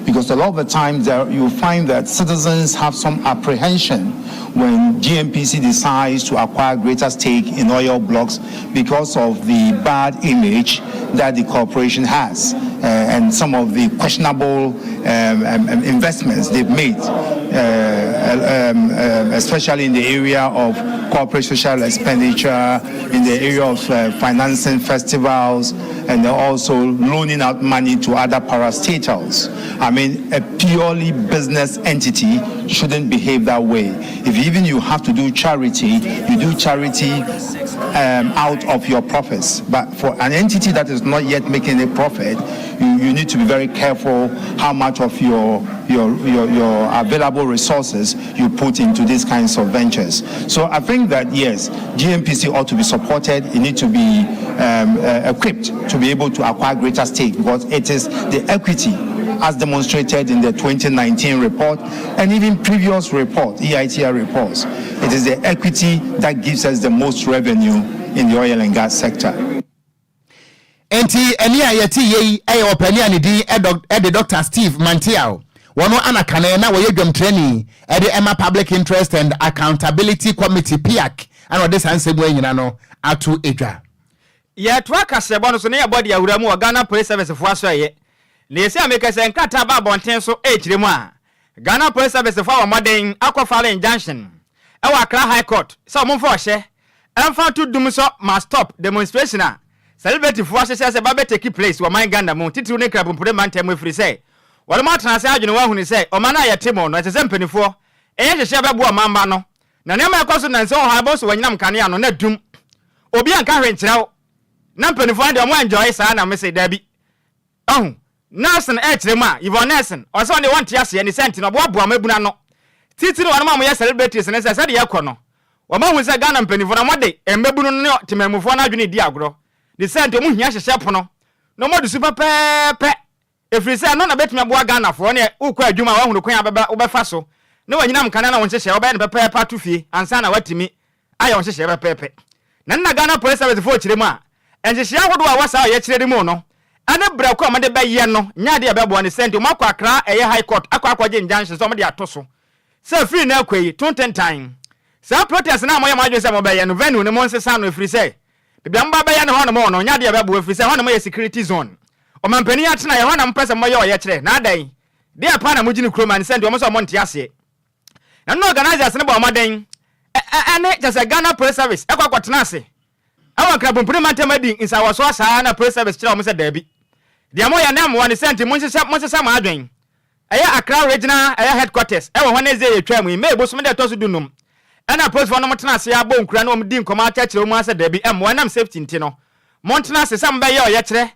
because a lot of the time there you find that citizens have some apprehension when GNPC decides to acquire greater stake in oil blocks because of the bad image that the corporation has uh, and some of the questionable um, um, um investments they've made, uh, um, um, especially in the area of corporate social expenditure, in the area of uh, financing festivals, and also loaning out money to other parastatals. I mean, a purely business entity shouldn't behave that way. If even you have to do charity, you do charity um, out of your profits. But for an entity that is not yet making a profit, you, you need to be very careful how much of your, your, your, your available resources you put into these kinds of ventures. So I think that, yes, GNPC ought to be supported. It needs to be um, uh, equipped to be able to acquire greater stake because it is the equity as demonstrated in the 2019 report and even previous report, EITR reports. It is the equity that gives us the most revenue in the oil and gas sector. Enti ɛnne a yɛte yɛ yi yɛ ɔpanin a ne din de Dɔkta Steve Manteaw. Wɔno ana kane na wɔyɛ dwamtrani de ma Public Interest and Accountability Committee, PIAC, ana ɔde saa nsɛm wei nyina no ato dwa. Yɛtoa kaseɛbɔ no so na yɛbɔ de awura mu wɔ Ghana Police Service foɔ asoɛeɛ. Na ɛsi a meka sɛ nkrataa ba abɔnten so rekyerɛ mu a, Ghana Police Service foɔ abɔ mmɔden akɔ file injunction wɔ Accra High Court sɛ wɔmfa ɔhyɛ mfa nto dum sɔ must stop demonstration a celebrity foɔ ahyehyɛ sɛ ɛba bɛ take place wɔ ɔman Ghana mu titiriw ne Nkrabompire mantam mu ɛfiri sɛ wɔnom atena ase adwene wɔn ahunu sɛ ɔman a yɛte mu no ɛsɛ sɛ mpaninfoɔ yɛ nhyehyɛɛ bɛboa ɔman mma no na nneɛma a ɛkɔ so nnansa wɔ hɔ a ɛbɔ so wɔ anyinam nkanea no na dum obi anka hwee nkyerɛ wo na mpaninfoɔ no deɛ wɔn enjoy saa na mese daabi. Ɔho. Nelson rekyerɛ mu a, Yvonne Nelson, ɔsɛ ɔno deɛ wɔnte aseɛ, ne sɛ nti no ɔboaboa mmabunu ano, titiriw wɔnom a wɔyɛ celebrities no sɛ sɛdeɛ ɛkɔ no, wɔahu sɛ Ghana mpaninfoɔ no wɔde mmabunu no ne temanmufoɔ no adwene redi agorɔ, ne sɛ nti wɔhia hyehyɛ pono na wɔadi so pɛpɛɛpɛ. Ɛfiri sɛ ɛno na bɛtumi aboa Ghanafoɔ ne wokɔ adwuma a woahunu kwan a wobɛfa so ne wanyinam nkanea na wo nhyehyɛɛ wobɛyɛ no pɛpɛɛpɛ ato fie ansa na woatumi ayɛ wo nhyehyɛɛ pɛpɛɛpɛ. Na nna Ghana Police Service foɔ kyerɛ mu a, nhyehyɛɛ ahodoɔ a ɛwɔ saa ɔyɛkyerɛ no mu no ne berɛ ko a wɔde bɛyɛ no nyɛ adeɛ a ɛbɛboa ne sɛ nti wɔakɔ Accra ɛyɛ High Court akɔ akɔgye injunction sɛ wɔde ato so sɛ firi nnɛ rekɔ yi to ntentan saa protest no a moyɛ mo adwene sɛ mobɛyɛ no venue no monsesa no ɛfiri sɛ Baabi a moba bɛyɛ no hɔnom no nyɛ adeɛ a ɛbɛboa ɛfiri sɛ hɔnom yɛ security zone. Ɔmampanin atenaeɛ hɔ na mopɛ sɛ moyɛ ɔyɛkyerɛ na adɛn? Deɛ paa na mogye no kurom a ne sɛ nti wɔn nso wɔn nte aseɛ. Na no na organisers no bɔɔ mmɔden ɛne kyɛ sɛ Ghana Police Service ɛkɔ akɔtena ase ɛwɔ Nkrabompuni mantam adi nsawɔsoɔ saa na Police Service kyerɛ wɔn sɛ daabi deɛ moyɛ no ɛmmoa ne sɛ nti monhyehyɛ monsesa mo adwen. Ɛyɛ Accra Regional ɛyɛ Headquarters ɛwɔ hɔ ne dze yɛtwaa mu yi, May bosome da ɛtɔ so du num ɛna apolisifoɔ nom tena ase abɔ nkura ne wɔn di nkɔmɔ akyerɛkyerɛ wɔn mu ara sɛ dabi ɛmmoa ɛnam safety nti no montena ase sɛ mobɛyɛ ɔyɛkyerɛ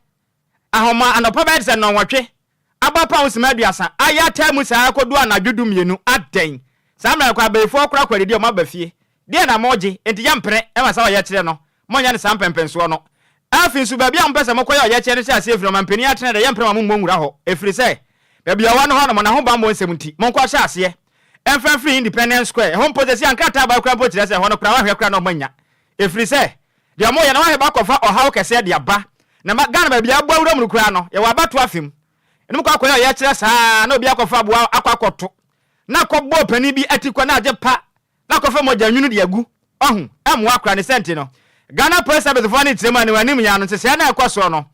ahoma anɔpa bɛyɛ te sɛ nnɔnwɔtwe abɔ apam sima aduasa ayɛ ataa mu saa kɔdu anadwo du mmienu adɛn saa mmerɛ no koraa abayifoɔ koraa kɔ adidi a wɔn aba fie Deɛn na moregye enti yɛmpene ma saa ɔyɛkyerɛ no? Monnyɛ no saa mpɛnpɛnsoɔ no. Afei nso, baabi a mopɛ sɛ mokɔyɛ ɔyɛkyerɛ no hyɛ aseɛ firi ɔmampanin atenaeɛ deɛ, yɛmpene ma mommɔ nwura hɔ, ɛfiri sɛ, baabi a ɔwɔ no hɔnom, n'ahobammɔ nsɛm nti, monkɔhyɛ aseɛ mfa mfiri Independence Square, ɛhɔ mpo seesei a nkrataa aba koraa mpo kyerɛ sɛ ɛhɔ no koraa wɔanhwɛ koraa na wɔannya, ɛfiri sɛ, deɛ wɔyɛ no wɔahwɛ akɔfa ɔhaw kɛseɛ de aba, na ma Ghana baabi a abɔ awura mu no koraa no, yɛwɔ abatoɔ afe mu, ɛno mokɔ akɔyɛ ɔyɛkyerɛ saa na obi akɔfa aboa akɔ akɔto na akɔbɔ ɔpanin bi atikɔ na agye pa na akɔfa mogya nwunu de agu, wahu, ɛmmoa koraa, ne sɛ nti no, Ghana Police Service foɔ no kyerɛ mu a anim yi ara no nhyehyɛeɛ no a ɛkɔ soɔ no,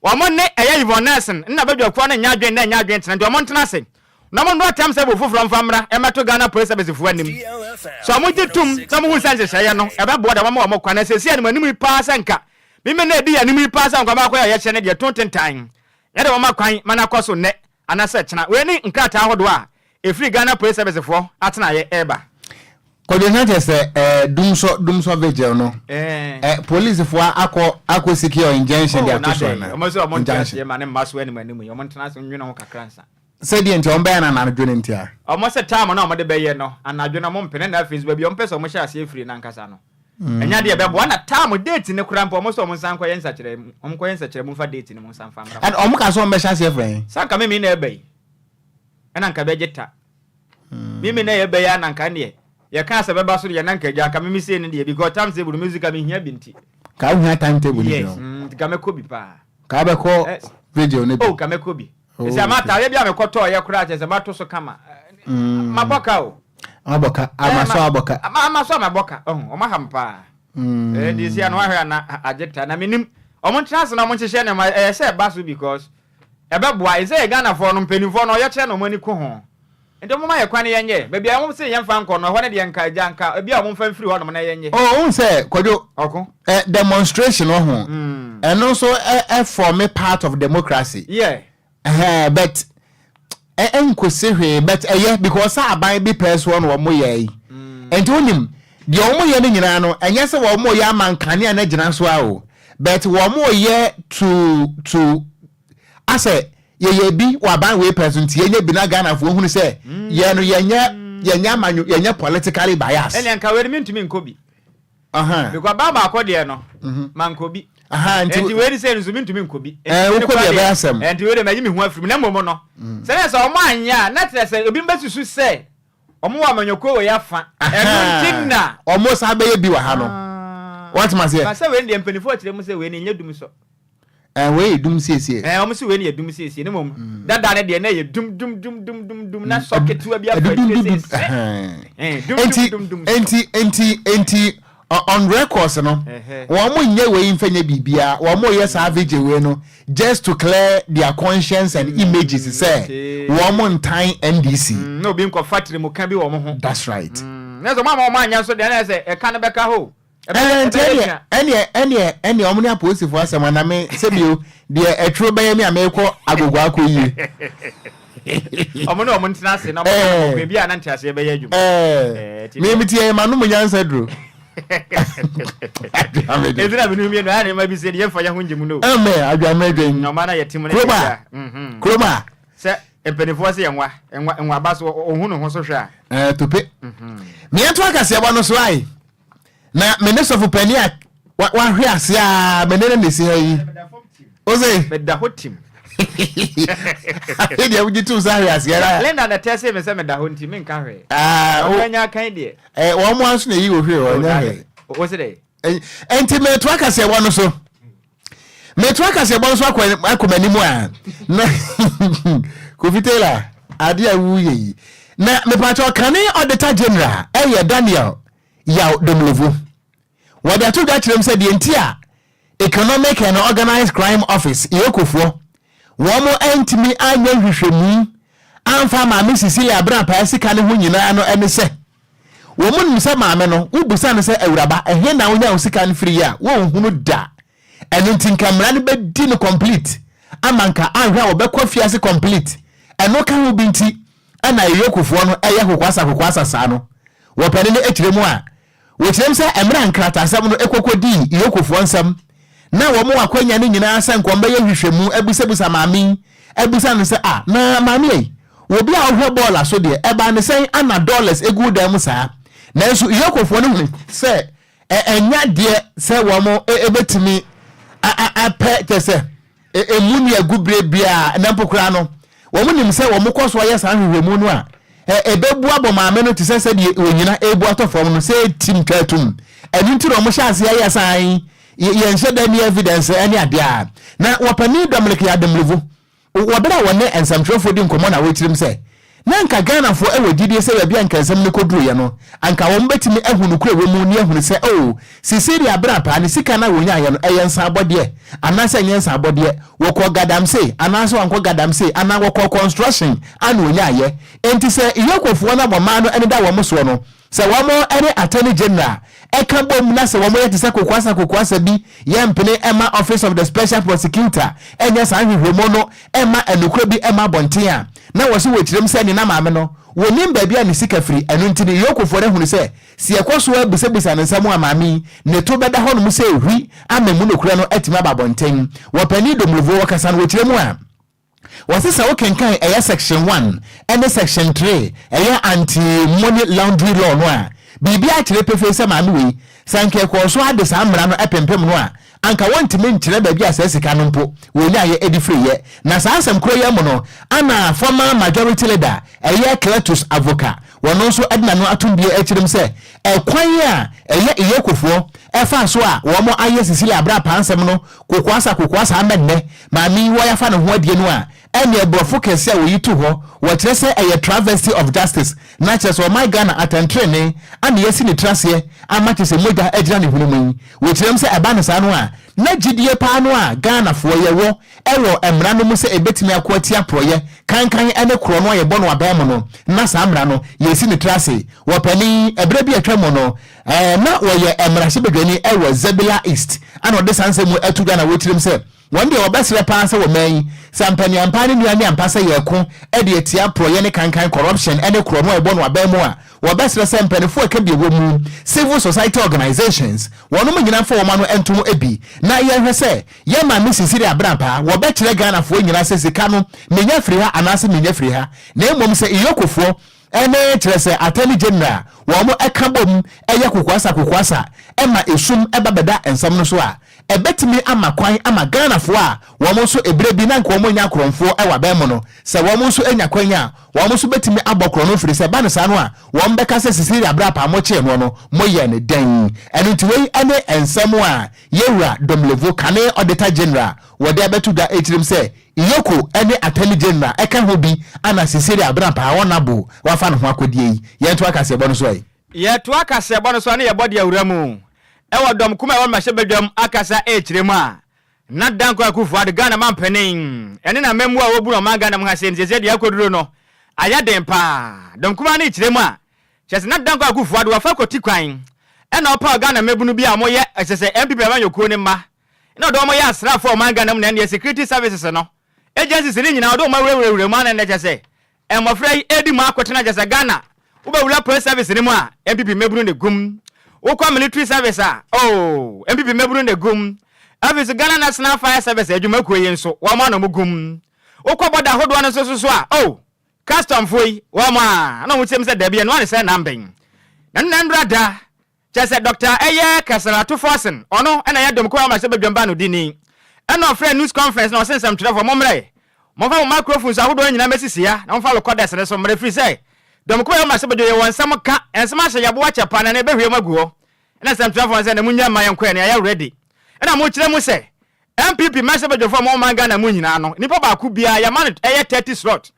wɔn ne ɛyɛ Yvonne Nelson ne n'abadwakuo no nyɛ adwene na ɛnyɛ adwene tena nti wɔn ntena ase na wɔn nnɔ terms table foforɔ mfa mmra mmɛto Ghana Police Service foɔ anim. Sɛ wɔn gye tom na wɔn hu sɛ nhyehyɛeɛ no ɛbɛboa deɛ wɔama wɔn kwan na seesei anim anim yi paa sɛ nka meme na ɛdi yɛn anim yi paa sɛ nka wɔakɔyɛ ɔyɛkyerɛ no deɛ to ntentan yɛde wɔn ma kwan ma no akɔ so nnɛ anaasɛ kyena. Wei ne nkrataa ahodoɔ a ɛfiri Ghana Police Service foɔ atenaeɛ reba. Kwadwo na kyerɛ sɛ eh, dumsɔ dumsɔ vigil no eh, polisifoɔ akɔ akɔ secure injunction de Oh, ato na so dɛn? anaa? Wɔn sɛ wɔn nte Injunction. aseɛ ma ne mma so anim anim yi, wɔn ntena ase nwene ho kakra nsa. Sɛdeɛ nti wɔn bɛyɛ no anadwo no nti a. Wɔn sɛ time no a wɔde bɛyɛ no anadwo no wɔn mpene na afei nso baabi a wɔn pɛ sɛ wɔn hyɛ aseɛ firi no ankasa no ɛnyɛ adeɛ ɛbɛboa na time date no koraa mpo wɔn sɛ wɔn nsan nkɔyɛ nsakyerɛ wɔn nkɔyɛ nsakyerɛ mu nfa date no mu nsan nfa mmra. And wɔn ka sɛ wɔn bɛhyɛ aseɛ frɛ yɛn. Sɛ anka mimi na ɛba yi ɛna anka bɛgye ta mimi na ɛba yi ana anka neɛ yɛka sɛ bɛba so deɛ na anka agya anka mimi sei no deɛ because time table no music a mehia bi nti. Ka wohia time table no bi Yes, mm, ka mɛkɔ bi paa. Ka wobɛkɔ vigil no bi. Oh, ka mɛkɔ bi. Ɛsɛ ama ataadeɛ bi a mekɔtɔɔ yɛ koraa kyerɛ sɛ mato so kama. Mabɔ ka o. Mabɔ ka. Ama so abɔ ka. Ama so mabɔ ka. Ɔho, ɔmo aha me paa. Ɛɛ deɛ si ano ahwɛ ana agye ta na menim. Ɔmo ntena ase na ɔmo nhyehyɛ nneɛma ɛyɛ sɛ ɛba so because ɛbɛboa. Ɛsɛ yɛ Ghanafoɔ no mpanimfoɔ no ɔyɛkyerɛ na ɔmo ani ko ho. Nti ɔmo ma yɛ kwan yɛnyɛ. Baabi a ɔmo se yɛmfa nkɔ no ɛhɔ no deɛ nka agya nka ebi a ɔmo mfa mfiri hɔnom na yɛnyɛ. Oh, wohu sɛ Kwadwo, Ɔko. eh, demonstration wɔ ho. Ɛno nso ɛ ɛ form part of democracy. Yeah. Ɛhɛn, but ɛ ɛnkosi hwee but ɛyɛ because sɛ aban bi pɛɛ soɔ na wɔn yɛ yi. Nti wonim deɛ wɔn yɛ no nyinaa no ɛnyɛ sɛ wɔn yɛ ama nkanea no agyina so a o but wɔn yɛ to to asɛ yɛyɛ bi wɔ aban wei pɛn so nti yɛnyɛ bi na Ghanafoɔ hunu sɛ yɛn no yɛnyɛ yɛnyɛ amanyo yɛnyɛ politically bias. Ɛnna nka wei no mentumi nkɔ bi. Because aban baako deɛ no mhm. mankɔ bi. Nti wei no sɛ nso mentumi nkɔ bi. Wokɔ bi ɛbɛyɛ asɛm. Nti wei deɛ mayi me ho afiri mu na mmom no mm. sɛ sɛ ɔmo anyɛ a na kyerɛ sɛ ebi bɛsusu sɛ ɔmo wɔ amanyɔkuo wɔ yɛ afa. Ɛno nti na. Ɔmo saa bɛyɛ bi wɔ ha no. Ah. Wɔn ti ma seɛ. Sɛ wei deɛ mpanimfoɔ kyerɛ mu sɛ wei no nyɛ dum sɔ. Ɛɛ wei yɛ dum siesie. Ɛɛ wɔn si wei no yɛ dum siesie ne mmom mm. dada ne deɛ na yɛ dum dum dum dum dum dum na sɔ ketewa bi afa akyire sɛ sɛ. Dum dum dum dum. Nti nti nti on records no wɔn mo nyɛ wei nfɛ nyɛ biribiara wɔn mo yɛ saa vigil wei no just to clear their conscience and mm, images sɛ wɔn mo ntan NDC. Mm, na obi nkɔfa tirimuka bi wɔn ho. That's right. Mm, na sɛ wɔn a wɔn anyɛ nso deɛ na sɛ ɛka no bɛka hɔ. Ɛɛ nti ɛneɛ ɛneɛ ɛneɛ ɛneɛ ɔmo ne apolisifoɔ asɛm ana me sɛbio deɛ ɛtwerɛ bɛyɛ me a meekɔ agogo akɔ yie. Ɔmo ne ɔmo ntena ase na ɔmo ka no baabi a na nteaseɛ bɛyɛ adwuma. Ɛɛ me me ti ɛyɛ ma nom nyansa duro. Ɛnti na mene mmienu ayɛ nneɛma bi sɛ deɛ yɛmfa yɛ ho ngye mu no. Ɛmɛ adwamedwen. Nneɛma na yɛte mu no. Kuroma. Kuroma. Sɛ mpanimfoɔ sɛ yɛnwa nwa nwa ba so ɔhu ne ho so hwɛ a. Ɛɛ tope. Mmiɛnto akaseɛbɔ no so ayi. Na me ne sɔfo panin a wahwe ase a me ne no na esi ha yi. Ose. Meda hɔ tim. Afei deɛ wogye tom sɛ ahwe aseɛ ra. Linda na tɛsee me sɛ meda hɔ nti menka hwee. Ah, Ɔno anya akan deɛ. Eh, wɔn mo nso na eyi wɔ hwee hɔ ɛnyɛ hwee. Wo se dɛ? Nti metoa kaseɛbɔ no so. Metoa kaseɛbɔ no so akɔ akɔ m'anim a na Kofi Taylor adeɛ a woyɛ yi. Na mepatɔ kane Auditor General ɛyɛ Daniel Yaw Domelevo. Wɔde ato dwa kyerɛ mu sɛ deɛ nti a Economic and Organized Crime Office, EOCO foɔ, wɔn antumi anyɛ nhwehwɛmu amfa Maame Cecilia Abenapaa sika no ho nyinaa no ne sɛ, wɔn nim sɛ maame no, wobisa no sɛ awuraba, ɛhe na wonya wo sika no firi yi a, wɔnhunu da. Ɛno nti nka mmara no bɛdi no complete ama nka anhwɛ a wɔbɛkɔ afiase complete. Ɛno ka ho bi nti ɛna EOCO foɔ no ɛyɛ kokoasa kokoasa saa no. Wɔ pɛne no akyire mu a, Wɔkyerɛm sɛ mmerɛ a nkrataasɛm no kɔkɔdii Yokofoɔ nsam na wɔn wɔ akwanya no nyinaa sɛ nka wɔbɛyɛ nhwehwɛmu abusabusa maame yi abisa no sɛ ah na maame ei obi a wohwɛ bɔɔla so deɛ ɛbaa ne sɛn ana dollars gu wo dan mu saa nanso Yokofoɔ no hunu sɛ ɛnyɛ adeɛ sɛ wɔn bɛtumi apɛ kyɛ sɛ Emu nni agu bere biara, na mpo koraa no, wɔnim sɛ wɔkɔ so yɛ saa nhwehwɛmu no a, ɛbɛbu abɔ maame no te sɛ sɛdeɛ onyina rebu atɔ fam no, sɛ ɛtim twa atum. Ɛno nti na wɔhyɛ aseɛ yɛ saa yi, yɛnhyɛ da nni evidence ne adeɛ a. Na wɔpanin Dominic Yademlevu, wɔ berɛ a wɔne nsɛmtwerɛfoɔ di nkɔmmɔ na wɔkyerɛm sɛ, Na anka Ghanafoɔ wɔ gyidie sɛ baabi a anka nsɛm no kɔduruiɛ no, anka wɔn bɛtumi ahu nokorɛ wɔ mu ne ahunu sɛ oh, Cecilia Abrapaa ne sika no a wɔnyaeɛ no, ɛyɛ nsaabɔdeɛ anaasɛ ɛnyɛ nsaabɔdeɛ, wɔkɔɔ Gadamsey anaasɛ wɔankɔ Gadamsey anaa wɔkɔɔ construction a na wɔnyaeɛ. Enti sɛ Yokofoɔ no a wɔmaa no ani da wɔn soɔ no, Sɛ wɔn ne Attorney General ka bom na sɛ wɔyɛ te sɛ kokoasa kokoasa bi yɛmpene mma Office of the Special Prosecutor nyɛ saa nhwehwɛmu no mma nokorɛ bi mma abɔnten a, na wɔse wɔkyerɛm sɛ ne na maame no wɔnim baabi a ne sika firi, ɛno nti no Yokofoɔ no ahunu sɛ sɛ yɛkɔ so ara bisabisa no nsɛm a maame yi ne to bɛda hɔnom sɛ hwi ama mu nokorɛ no atumi aba abɔnten. Wɔpanin Domelevo wɔkasa no wɔkyerɛ mu a. Wɔse sɛ wokenkan ɛyɛ section one ɛne section three ɛyɛ anti money laundry law no a, biribiara kyerɛ pefee sɛ maame wei, sɛ anka ɛkɔɔ so ara de saa mmara no pempem no a, anka wɔntumi nkyerɛ baabi a saa sika no mpo wɔnyaeɛ de firiiɛ. Na saa asɛm korɔ yi ara mu no, ana former majority leader ɛyɛ Cletus Avoka, wɔno nso de n'ano atom bie akyerem sɛ ɛkwan a ɛyɛ Iyokofoɔ ɛfaa so a wɔn ayɛ Cecilia Abrapaa nsɛm no kokoasa kokoasa ama nnɛ Maame yi wɔafa ne ho adie no a, ɛneɛ borɔfo kɛseɛ a wɔyi to hɔ, wɔkyerɛ sɛ ɛyɛ travesty of justice, na kyerɛ sɛ ɔman Ghana atɛntrenee ana yɛasi ne tiri aseɛ ama kyerɛ sɛ mogya agyina ne hwene mu yi. Wɔkyerɛm sɛ ɛba no saa no a, na gyidie paa no a Ghanafoɔ yɛwɔ wɔ mmara no mu sɛ ɛbɛtumi ako atia porɔeɛ kankan ne korɔ no a yɛbɔ no aban mu no, na saa mmara no yɛsi ne tiri ase. Wɔ panin, ɛberɛ bi a atwa mu no, na wɔyɛ mmarahyɛbadwani wɔ Zebilla East, ɛna ɔde saa nsɛm mu ato dwa na wɔkyerɛm sɛ wɔn deɛ wɔbɛsrɛ paa sɛ wɔ man yi, sɛ ampaniampa ne nua ne ampa sɛ yɛreko de atia porɔeɛ ne kankan, corruption, ne korɔ no a ɛbɔ no aban mu a, wɔbɛsrɛ sɛ mpaninfoɔ a ɛka bi wɔ mu, civil society organisations, wɔnom nyinaa mfa wɔn ano ntom bi na yɛnhwɛ sɛ yɛn maame Cecilia Abrampaa wɔbɛkyerɛ Ghanafoɔ nyinaa sɛ sika no menya firi ha anaasɛ mennya firi ha na mmom sɛ Iyokofoɔ Ɛne, kyerɛ sɛ, Attorney General, wɔn ka bom yɛ kokoasa kokoasa ma esum ba bɛda nsɛm no so a, ɛbɛtumi ama kwan ama Ghanafoɔ a wɔn nso ɛberɛ bi na anka wɔn nyɛ akorɔmfoɔ wɔ aban mu no, sɛ wɔn nso nya kwan a, wɔn nso bɛtumi abɔ korɔno firi sɛ ɛba no saa no a, wɔn bɛka sɛ Cecilia berɛ a paa mokyee noɔ no, moyɛɛ no dɛn? Ɛno nti wei ne nsɛm a Yɛwura Domelevo, kane Auditor General, wɔde abɛto dwa ɛkyirim sɛ Iyoko ne Attorney General ka ho bi ana Cecilia Abrampah Hon'abo wafa ne ho akɔdie yi? Yɛntoa kaseɛbɔ no so ɛ. Yɛtoa kaseɛbɔ no so a na yɛbɔ de awura mu wɔ dɔm kum a ɛwɔ mmarahyɛbadwam akasa rekyerɛ mu a na Dankwa Akufo Addo Ghana manpanin ne n'amammuo a wɔbu no ɔman Ghana mu ha sei no seesei deɛ akɔduro no ayɛ den paa. Dɔm kumaa no rekyerɛ mu a kyerɛ sɛ na Dankwa Akufo Addo wafa kɔti kwan ɛna ɔpaw Ghana mmabunu bi a wɔyɛ kyerɛ sɛ NPP amanyɔkuo no mma na ɔde wɔn yɛ asraafo a ɔman Ghana mu na ɛndeɛ security services no agencies no nyinaa ɔde wɔn awurawurawura mu a na ɛnɛ kyɛ sɛ mmɔfra yi ɛredi mu akotena kyɛ sɛ Ghana wobɛwura police service no mu a NPP mmabunu na ɛgum. Wokɔ military service a, oh, NPP mmabunu na ɛgu mu. Afei nso Ghana National Fire Service adwumakuo yi nso, wɔn ara na wɔgu mu. Wokɔ bɔda ahodoɔ no nso so a, oh, customfoɔ yi, wɔn a na wɔn kyerɛ mu sɛ dabi, ɛno ara ne sɛ nambɛn. Na ne nandora da, kyerɛ sɛ Dɔkta ɛyɛ Kɛsɛr Ato Forson, ɔno na ɛyɛ Dɔmkuo Mmarahyɛbadwam baanodini. Ɛna ɔfrɛɛ news conference na ɔse nsɛmtwerɛfoɔ, mommrɛ, momfa mo microphones ahodoɔ no nyinaa mmɛsisi ha na momfa recorders no so mmrɛ, ɛfiri sɛ Dɔmkuo ɛyɛ Mmarahyɛbadwam yɛwɔ nsɛm ka, nsɛm ahyɛ yɛbo akyɛ paa na ɛnɛ yɛbɛhwie mu agu hɔ. Ɛna nsɛmtwerɛfoɔ no sɛ, na monnya mma yɛnkɔ ɛ, na yɛayɛ ready. Ɛna mokyerɛ mu sɛ NPP mmarahyɛbadwafoɔ a wɔwɔ ɔman Ghana mu nyinaa no, nipa baako biara yɛama no ɛyɛ 30 slot.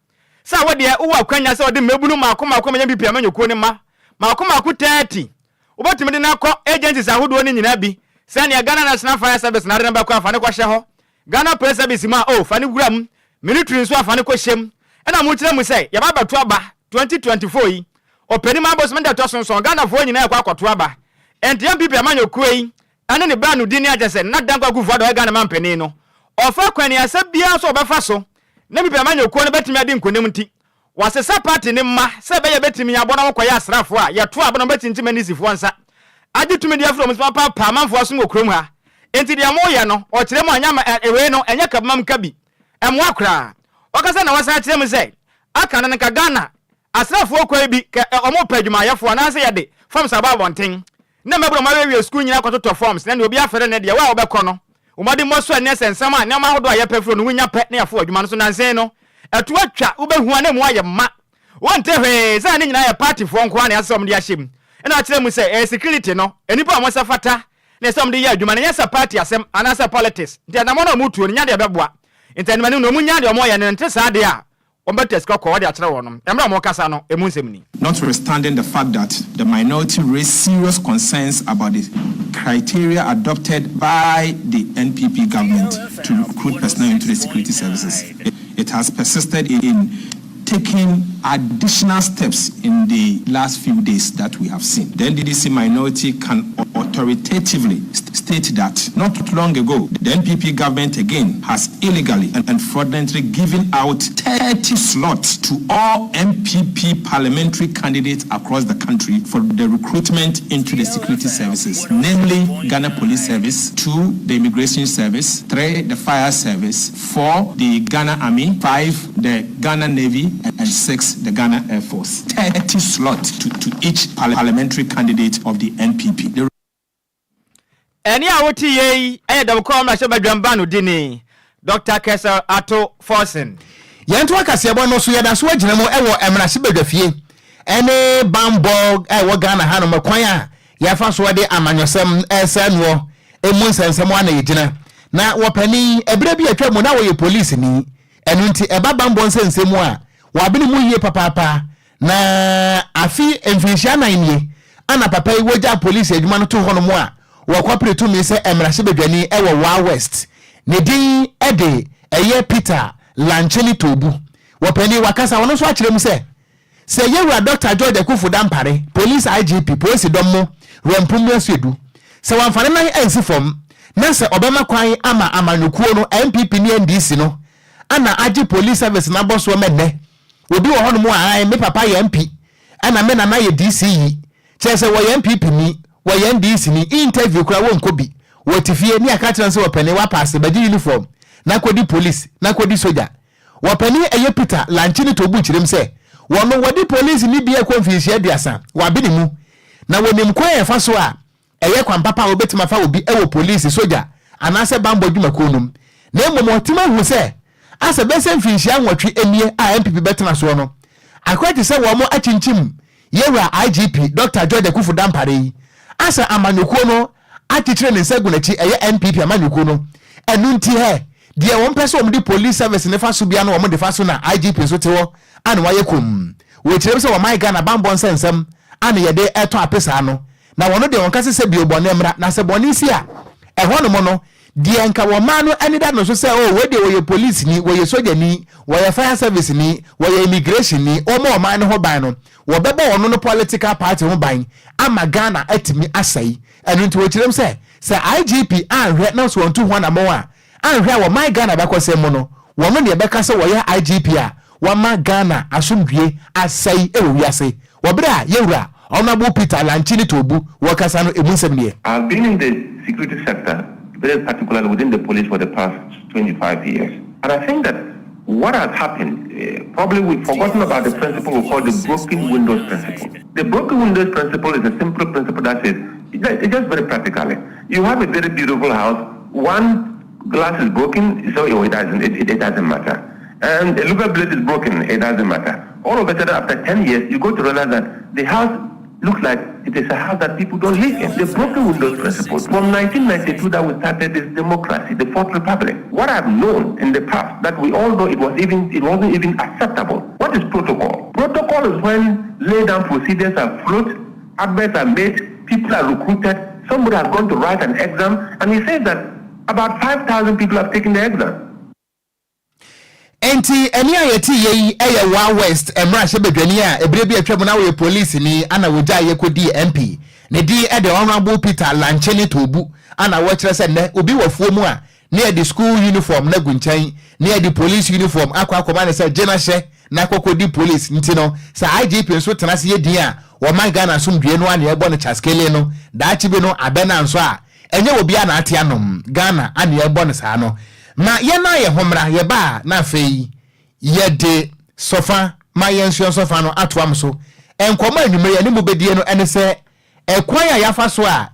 Sɛ wo deɛ wowɔ akwanya sɛ wɔde mmabunu mmaako mmaako ma NPP amanyɔkuo no mma mmaako mmaako 30. Wobɛtumi de no akɔ agencies ahodoɔ no nyinaa bi sɛdeɛ Ghana National Fire Service na ade no bɛkɔ a fa no kɔhyɛ hɔ. Ghana Police Service mu a oh fa no wura mu. Military nso a fa no kɔhyɛ mu. Ɛna mokyerɛ mu sɛ yɛba abɛto aba 2024 yi Ɔpɛnim abosome da ɛtɔ so nson Ghanafoɔ nyinaa ɛkɔ akɔto aba. Ɛnti NPP amanyɔkuo yi ɛne ne baanodini a kyerɛ sɛ Nana Dankwa Akufo-Addo a ɔyɛ Ghana manpanin no, ɔfa kwan asa biara so a ɔbɛfa so na NPP amanyɔkuo no bɛtumi adi nkonim nti, wasesa party no mma sɛ ɛbɛyɛ bɛtumi abɔ na wɔkɔyɛ asraafoɔ a yɛto aba na wɔbɛkyinkyim NDC foɔ nsa agye tumi de afiri wɔn nsam apaapaa amanfoɔ asom wɔ kurom ha. Enti deɛ moyɛ no, ɔkyerɛ mu a, ɛnyɛ ama ɛ, wei no, ɛnyɛ kabumam ka bi. Ɛmmoa koraa. Ɔkasa na wasan akyerɛ mu sɛ, aka no no nka Ghana asraafoɔ kwan bi, kɛ ɛ, wɔpɛ adwumayɛfoɔ anaasɛ yɛde forms aba abɔnten Na mmabunu a wɔawiawie sukuu nyinaa kɔtotɔ forms, na nea obi afɛre ne deɛ, wo a wobɛkɔ no, wo mmɔdemmɔ so ɛnnɛ sɛ nsɛm a nneɛma ahodoɔ a yɛpɛ firi no wonya pɛ na yɛafow adwuma no so nansa yi no, ɛto atwa, wobɛhu a na emu ayɛ ma. Wonte hwee sɛ ne nyinaa yɛ partyfoɔ nko ara na ɛsɛ sɛ wɔde ahyɛ mu. Ɛna ɔkyerɛ mu sɛ ɛyɛ security no, nnipa a wɔn nsa fata na ɛsɛ sɛ wɔde yɛ adwuma no, ɛnyɛ sɛ party asɛm anaasɛ politics. Nti anammɔn a wɔtuo no nyɛ adeɛ a ɛbɛboa. Nti animanim no wɔnnya deɛ wɔyɛ no, ɛnte saa deɛ a, Wɔbɛtɔ sika kɔkɔɔ de akyerɛ wɔn. Mmerɛ a wɔrekasa no, emu nsɛm ni. Notwithstanding the fact that the minority raised serious concerns about the criteria adopted by the NPP government to recruit personnel into the security services, it has persisted in taking additional steps in the last few days that we have seen. The NDDC minority can authoritatively state that not long ago, the NPP government again has illegally and fraudulently given out 30 slots to all NPP parliamentary candidates across the country for the recruitment into the security services, namely Ghana Police Service, 2, the Immigration Service, 3, the Fire Service, 4, the Ghana Army, 5, the Ghana Navy, and 6, the Ghana Air Force. 30 slots to, to each parliamentary candidate of the NPP. The Ɛnne a wote yɛ yi yɛ dɔm kɔɔ mmarahyɛbadwam baanodini, Dɔkta Kessel Ato Forson. Yɛntoa kaseɛbɔ no so, yɛda so agyina mu wɔ mmarahyɛbadwafie ne banbɔ a ɛwɔ Ghana hanom, kwan a yɛfa so de amanyɔsɛm resɛe noɔ mu nsɛnsɛm a na yɛgyina. Na wɔpanin, ɛberɛ bi a atwa mu na wɔyɛ polisini, ɛno nti ɛba banbɔ nsɛnsɛm mu a, wɔabene mu yie papaapa. Na afe mfirinhyia anan nie ana papa yi wɔgyaa polisi adwuma no to hɔnom a wɔkɔpere tumi sɛ mmarahyɛbadwani wɔ Wa West. Ne din de ɛyɛ Peter Lanchene Tobu. Wɔpanin wakasa, ɔno nso akyerɛ mu sɛ, sɛ Yɛwura Dɔkta George Akuffo Dampare, Police IGP, Polisi dɔm mo Werɛmpo Mmuasuedu, sɛ wamfa ne nan ansi fam na sɛ ɔbɛma kwan ama amanyɔkuo no, NPP ne NDC no, ana agye Police Service no abɔsoɔ ma nnɛ Obi wɔ hɔnom a, ae, me papa yɛ MP, ɛna me nana yɛ DCE. Kyerɛ sɛ wɔyɛ NPP ni, wɔyɛ NDC ni, interview koraa wɔnkɔ bi. Wɔte fie ne yɛaka kyerɛ no sɛ wɔpɛne, woapaase, bɛgye uniform na kɔdi police, na kɔdi sogya. Wɔpɛne ɛyɛ Peter Lanche ne Tobu kyerɛm sɛ, wɔno wɔde police ne bi ɛkɔ mfinhyia aduasa, wɔabene mu. Na wɔnim kwan a ɛfa so a Ɛyɛ kwan papa a wobetumi afa obi wɔ polisi, sogya, anaasɛ bammɔ adwumakuo no mu. Na mmom wɔatumi ahu sɛ asɛ bɛsɛ mfinhyia nwɔtwe nie a NPP bɛtena soɔ no, akɔyɛ te sɛ wɔn akyinkyim Yɛwura IGP Dɔkta George Akuffo Dampare yi asɛ amanyɔkuo no akyekyere ne nsa agu n'akyi, ɛyɛ NPP amanyɔkuo no. Ɛno nti hɛ, deɛ wɔn pɛ sɛ wɔn de police service no fa so biara no wɔn de fa so na IGP nso te hɔ a na wayɛ komm. Wɔkyerɛ mu sɛ wɔman Ghana bammɔ nsɛnsɛm a na yɛde ɛtɔ apesaa no Na wɔn deɛ wɔnka sɛ sɛbio bɔne mmra, na sɛ bɔne si a, ɛhɔnom no, deɛ nka wɔmaa no ani da no so sɛ, oh, wei deɛ wɔyɛ polisini, wɔyɛ sogyani, wɔyɛ fire service ni, wɔyɛ immigration ni, wɔmmɔ ɔman no ho ban no, wɔbɛbɔ ɔno no political party ho ban ama Ghana atumi asɛe. Ɛno nti wɔkyerɛm sɛ, sɛ IGP anhwɛ na sɛ wɔntu ho anammɔn a, anhwɛ a wɔman Ghana abakɔsɛm mu no, wɔno na yɛbɛka sɛ wɔyɛ IGP a wama Ghana asomdwie asɛe wɔ wiase wɔ berɛ a yɛwura. Honourable Peter Lanchene Tobu wɔkasa no emu nsɛm nie. I've been in the security sector, very particularly within the police for the past 25 years. And I think that what has happened, eh, probably we've forgotten about the principle we call the broken windows principle. The broken windows principle is a simple principle that says, it's just very practically, you have a very beautiful house, one glass is broken, so it doesn't, it, it doesn't matter. And a louver blade is broken, it doesn't matter. All of a sudden, after 10 years, you go to realize that the house looks like it is a house that people don't live in. The broken windows principle. From 1992 that we started this democracy, the Fourth Republic. What I've known in the past that we all know it was even it wasn't even acceptable. What is protocol? Protocol is when lay down procedures are float, adverts are made, people are recruited, somebody has gone to write an exam, and he says that about 5,000 people have taken the exam. Enti ɛnne a yɛteeɛ yi yɛ Wa West mmarahyɛbadwani a ɛberɛ bi a atwam na ɔyɛ polisini ana wɔgyaeɛ kɔdii MP. Ne din de Honourable Peter Lanchene Tobu ana wɔkyerɛ sɛ nnɛ obi wɔ afuo mu a na yɛde school uniform no agu nkyɛn na yɛde police uniform akɔ akɔma no sɛ gye na hyɛ na kɔ kɔdi police nti no sɛ IGP nso tena ase yɛ din a wɔman Ghana asomdwoeɛ no ana yɛbɔ no kyaskele no daakye bi no abɛ no ansɔ a Ɛnyɛ obiara na ate anom, Ghana a na yɛbɔ no saa no. Ma yɛnnan yɛn ho mmra, yɛba a na afei yɛde sɔfa ma yɛnsoɛ nsɔfa no atoa mo so. Nkɔmmɔ a anwummere yɛne mo bɛdie no ne sɛ ɛkwan a yɛafa so a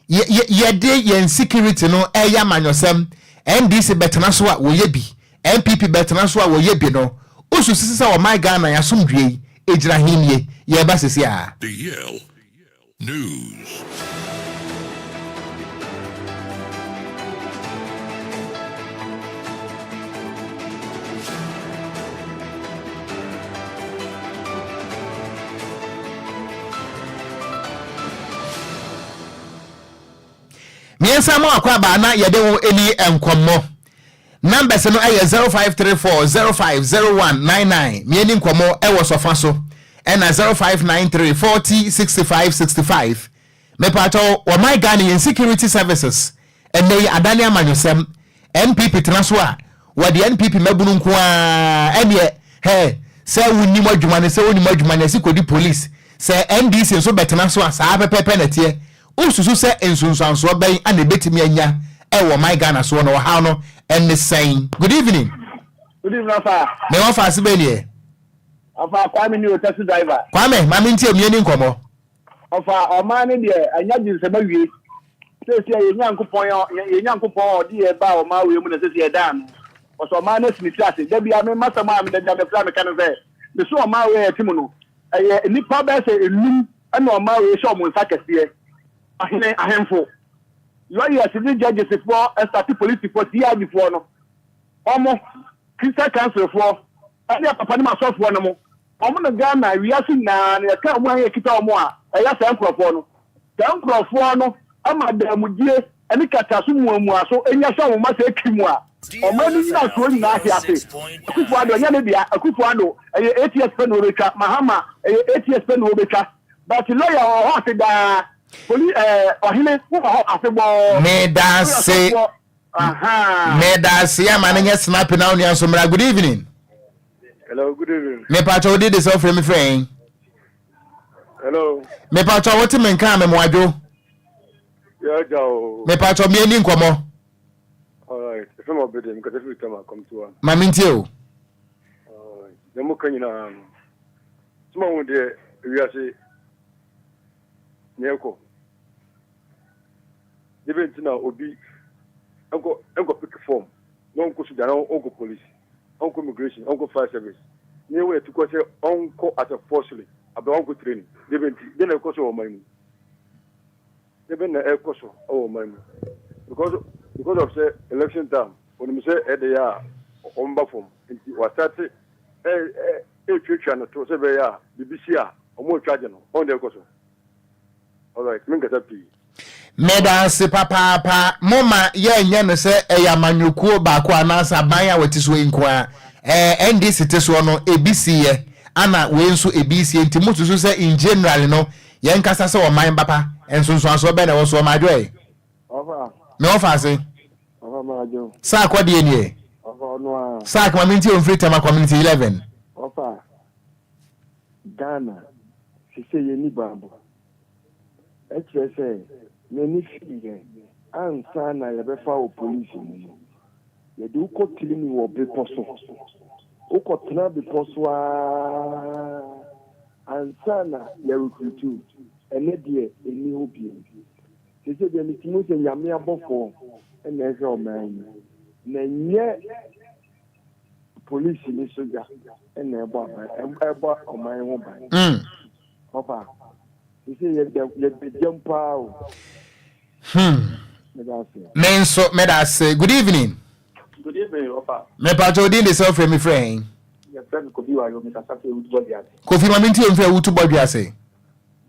yɛde yɛn security no ɛyɛ amanyɔsɛm, NDC bɛtena so a wɔyɛ bi, NPP bɛtena so a wɔyɛ bi no, wosusu sɛ ɔman Ghana yɛn asomdwoeɛ yi ɛgyina he nie? Yɛreba sesi ara. The News. Mmiɛnsa mu akɔ aba na yɛde wo ani nkɔmmɔ. Numbers no yɛ 0534 050199 Mieni nkɔmmɔ wɔ sɔfa so ɛna 0593 40 65 65 Mepaatɔw wɔman Ghana yɛn security services ɛnɛ yi adane amanyɔsɛm NPP tena so a wɔde NPP mmabunu nko ara ɛneɛ hɛ sɛ wonim adwuma no sɛ wonim adwuma no yɛse kɔdi police sɛ NDC nso bɛtena so a saa pɛpɛpɛ na ɛteɛ Wosusu sɛ nsunsuansoɔ bɛn na ɛbɛtumi anya wɔ ɔman Ghana soɔ na ɔhaw no ne sɛn? Good evening. Good evening ɔfa. Me ɔfa ase bɛn nie? Ɔfa Kwame ni o taxi driver. Kwame ma me ntie mie ni nkɔmɔ. Ɔfa ɔman no deɛ anya gyinsɛm awie. Seesei yɛn Nyankopɔn yɛn Nyankopɔn a ɔde yɛn baa ɔman wei mu na seesei yɛda ano. Ɔsɛ ɔman no asi ne tiri ase. Da biara me m'asɛm a meda mefrɛ a meka ne sɛ mese ɔman wei a yɛte mu no ɛyɛ nnipa bɛyɛ sɛ enum Ɛna ɔmaa wei hyɛ wɔn nsa kɛseɛ. Ahene, ahemfo, lawyers ne judges foɔ, ɛstate polisifoɔ, CID foɔ no, wɔn, Christian Council foɔ, ɛne apapa no mu asɔfoɔ no mo, wɔn no Ghana, wiase nyinaa no yɛka wɔn a yɛkita wɔn a, ɛyɛ saa nkorɔfoɔ no. Saa nkorɔfoɔ no ma adanmudie ne kataso muamuaso nya hyɛ wɔn ma sɛ ɛtwi mu a, ɔman no nyinasoɔ nyinaa hwe ase. Akufo Addo, ɛnyɛ ne dea, Akufo Addo, ɛyɛ ATS pɛ na ɔbɛtwa, Mahama, ɛyɛ ATS pɛ na ɔbɛtwa, but lawyer ɔwɔ hɔ ase daa, poli ɛɛ ɔhene wowɔ hɔ ase bɔɔ, Medase, ɔsɔfoɔ, ahaa. medase ama no nyɛ snappy na onua nso mmra. Good evening. Hello, good evening. Mepatwa wo dede sɛ wofrɛ me frɛ yɛn. Hello. Mepatwa wote me nka a memoadwo. Yeah, Jao. Mepatwa me ani nkɔmmɔ. Alright. Efe ma obede mkasa firi tama kɔmtoa. Ma mentie o. Alright. Na mo ka nyinaa no. Soma ho deɛ wiase na ɛkɔ. Debe nti na obi nkɔ nkɔ pick form na ɔnkɔ sudan na ɔnkɔ police ɔnkɔ immigration ɔnkɔ fire service ne ɛwɔ ɛtukɔ sɛ ɔnkɔ as a forcefully abɛ ɔnkɔ training debe nti de na ɛkɔ so wɔ ɔman mu. Dɛbɛn na ɛrekɔ so wɔ ɔman mu? Because because of sɛ election time onim sɛ ɛde yɛ a wɔn ba fam nti wasate ɛ ɛ ɛretuatua no to sɛ ɛbɛyɛ a biribi si a wɔn retwa agye no wɔn deɛ ɛrekɔ so. Alright, menkasa pii. Medaase papaapa, moma yɛnyɛ no sɛ ɛyɛ amanyɔkuo baako anaasɛ aban a wɔte soɔ yi nko ara. Ɛɛ NDC te soɔ no ebi siiɛ ana wei nso ebi sie nti mosusu sɛ in generally no Yɛnkasa sɛ ɔman ba pa, nsonsoansoɔ bɛn na ɛwɔ soɔ? Madwo ɛ. Ɔfa. Me ɔfa ase. Ɔfa madwo. Sark ɔdeɛ nie. Ɔfa ɔno a. Sark ma mentie wo mfiri Tema Community 11. Ɔfa. Ghana sesei yɛnni banbɔ. Ɛkyerɛ sɛ n'ani fii yɛn ansa na yɛbɛfa wo polisi mu no. Yɛde wo kɔ clinic wɔ bepɔ so. Wokɔtena bepɔ so ara ansa na yɛrecruit wo. Ɛnnɛ deɛ ɛnni hɔ bio. Seesei deɛ metumi hu sɛ Nyame abɔfoɔ na ɛhwɛ ɔman yi, na ɛnyɛ polisi ne sogya na ɛbɔ aban, ɛbɔ ɔman ho ban. Papa, seesei yɛda yɛda gyam paa o. Meda ase. Me nso meda ase. Good evening. Good evening, Opa. Mepatwa odin de sɛ wofrɛ me frɛ hɛn? Yɛfrɛ me Kofi Wayo, mekasa firi Awutu Bɔdwe ase. Kofi ma mentie mfiri Awutu Bɔdwe ase.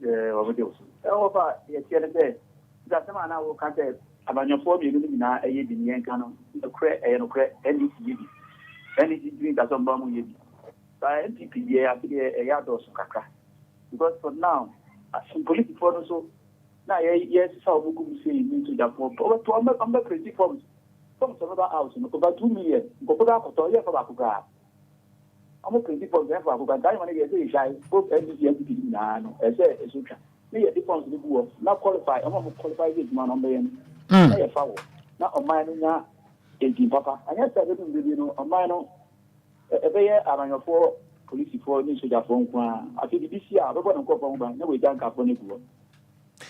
Wɔn de wo so. Ɛwɔ fa deɛ ɛteɛ ne sɛ, sɛ asɛm a na woka sɛ amanyɔfoɔ mmienu no nyinaa ɛyɛ bi ne yɛnka no nokorɛ, ɛyɛ nokorɛ, NDC yɛ bi, NDC ntumi nka sɛ ɔmma wɔn nyɛ bi, but NPP deɛ afe deɛ ɛyɛ adɔɔso kakra because for now polisifoɔ no nso na yɛ yɛsesa wɔn gu mu sei ne sogyafoɔ wɔbɛto wɔn bɛ wɔn bɛ print forms forms wɔbɛba out no over 2 million nkurɔfoɔ bɛ akɔtɔ yɛ fa baako koraa. Ɔmo printi forms ɛnfa baako koraa. Saa nneɛma no deɛ ɛsɛ yɛgyae, both NDC, NPP no nyinaa no ɛsɛ ɛso twa ne yɛde forms no gu hɔ na qualify ɔmo a ɔmo qualify sɛ adwuma no ɔmo bɛyɛ no na yɛfa wɔ na ɔman no nya edin papa. Anyɛ saa ɛbɛdu mmerɛ bi no ɔman no ɛbɛyɛ amanyɔfoɔ, polisifoɔ ne sogyafoɔ nko ara. Afei biribi si a ɔbɛbɔ ne nkorɔfoɔ ho ban na wagya nkafoɔ no agu hɔ.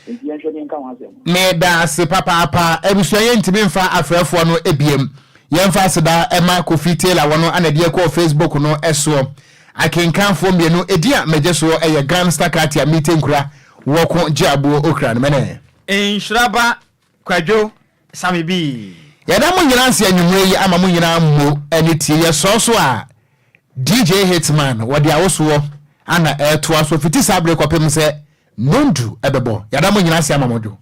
Enti yɛnhwɛ ne yɛnka ho asɛm. Meda ase papaapa. Abusua yɛntumi mfa afrɛfoɔ no biom. Yɛmfa aseda ma Kofi Taylor wɔno ana ɛdeɛ kɔɔ Facebook no soɔ. Akenkanfoɔ mmienu edin a megye soɔ yɛ Gangster Katia Mite Nkura Wɔko Gye Aboɔ Okra no mene. Nhyiraba Kwadwo Sammy Bii. Yɛda mo nyinaa ase anwummerɛ yi ama mo nyinaa mmo ne tie. Yɛsɔɔ so a DJ Hitman wɔde awosoɔ ana ɛretoa so fiti saa bere kɔpem sɛ nondu ɛbɛbɔ. Yɛda mo nyinaa ase ama mo dwo.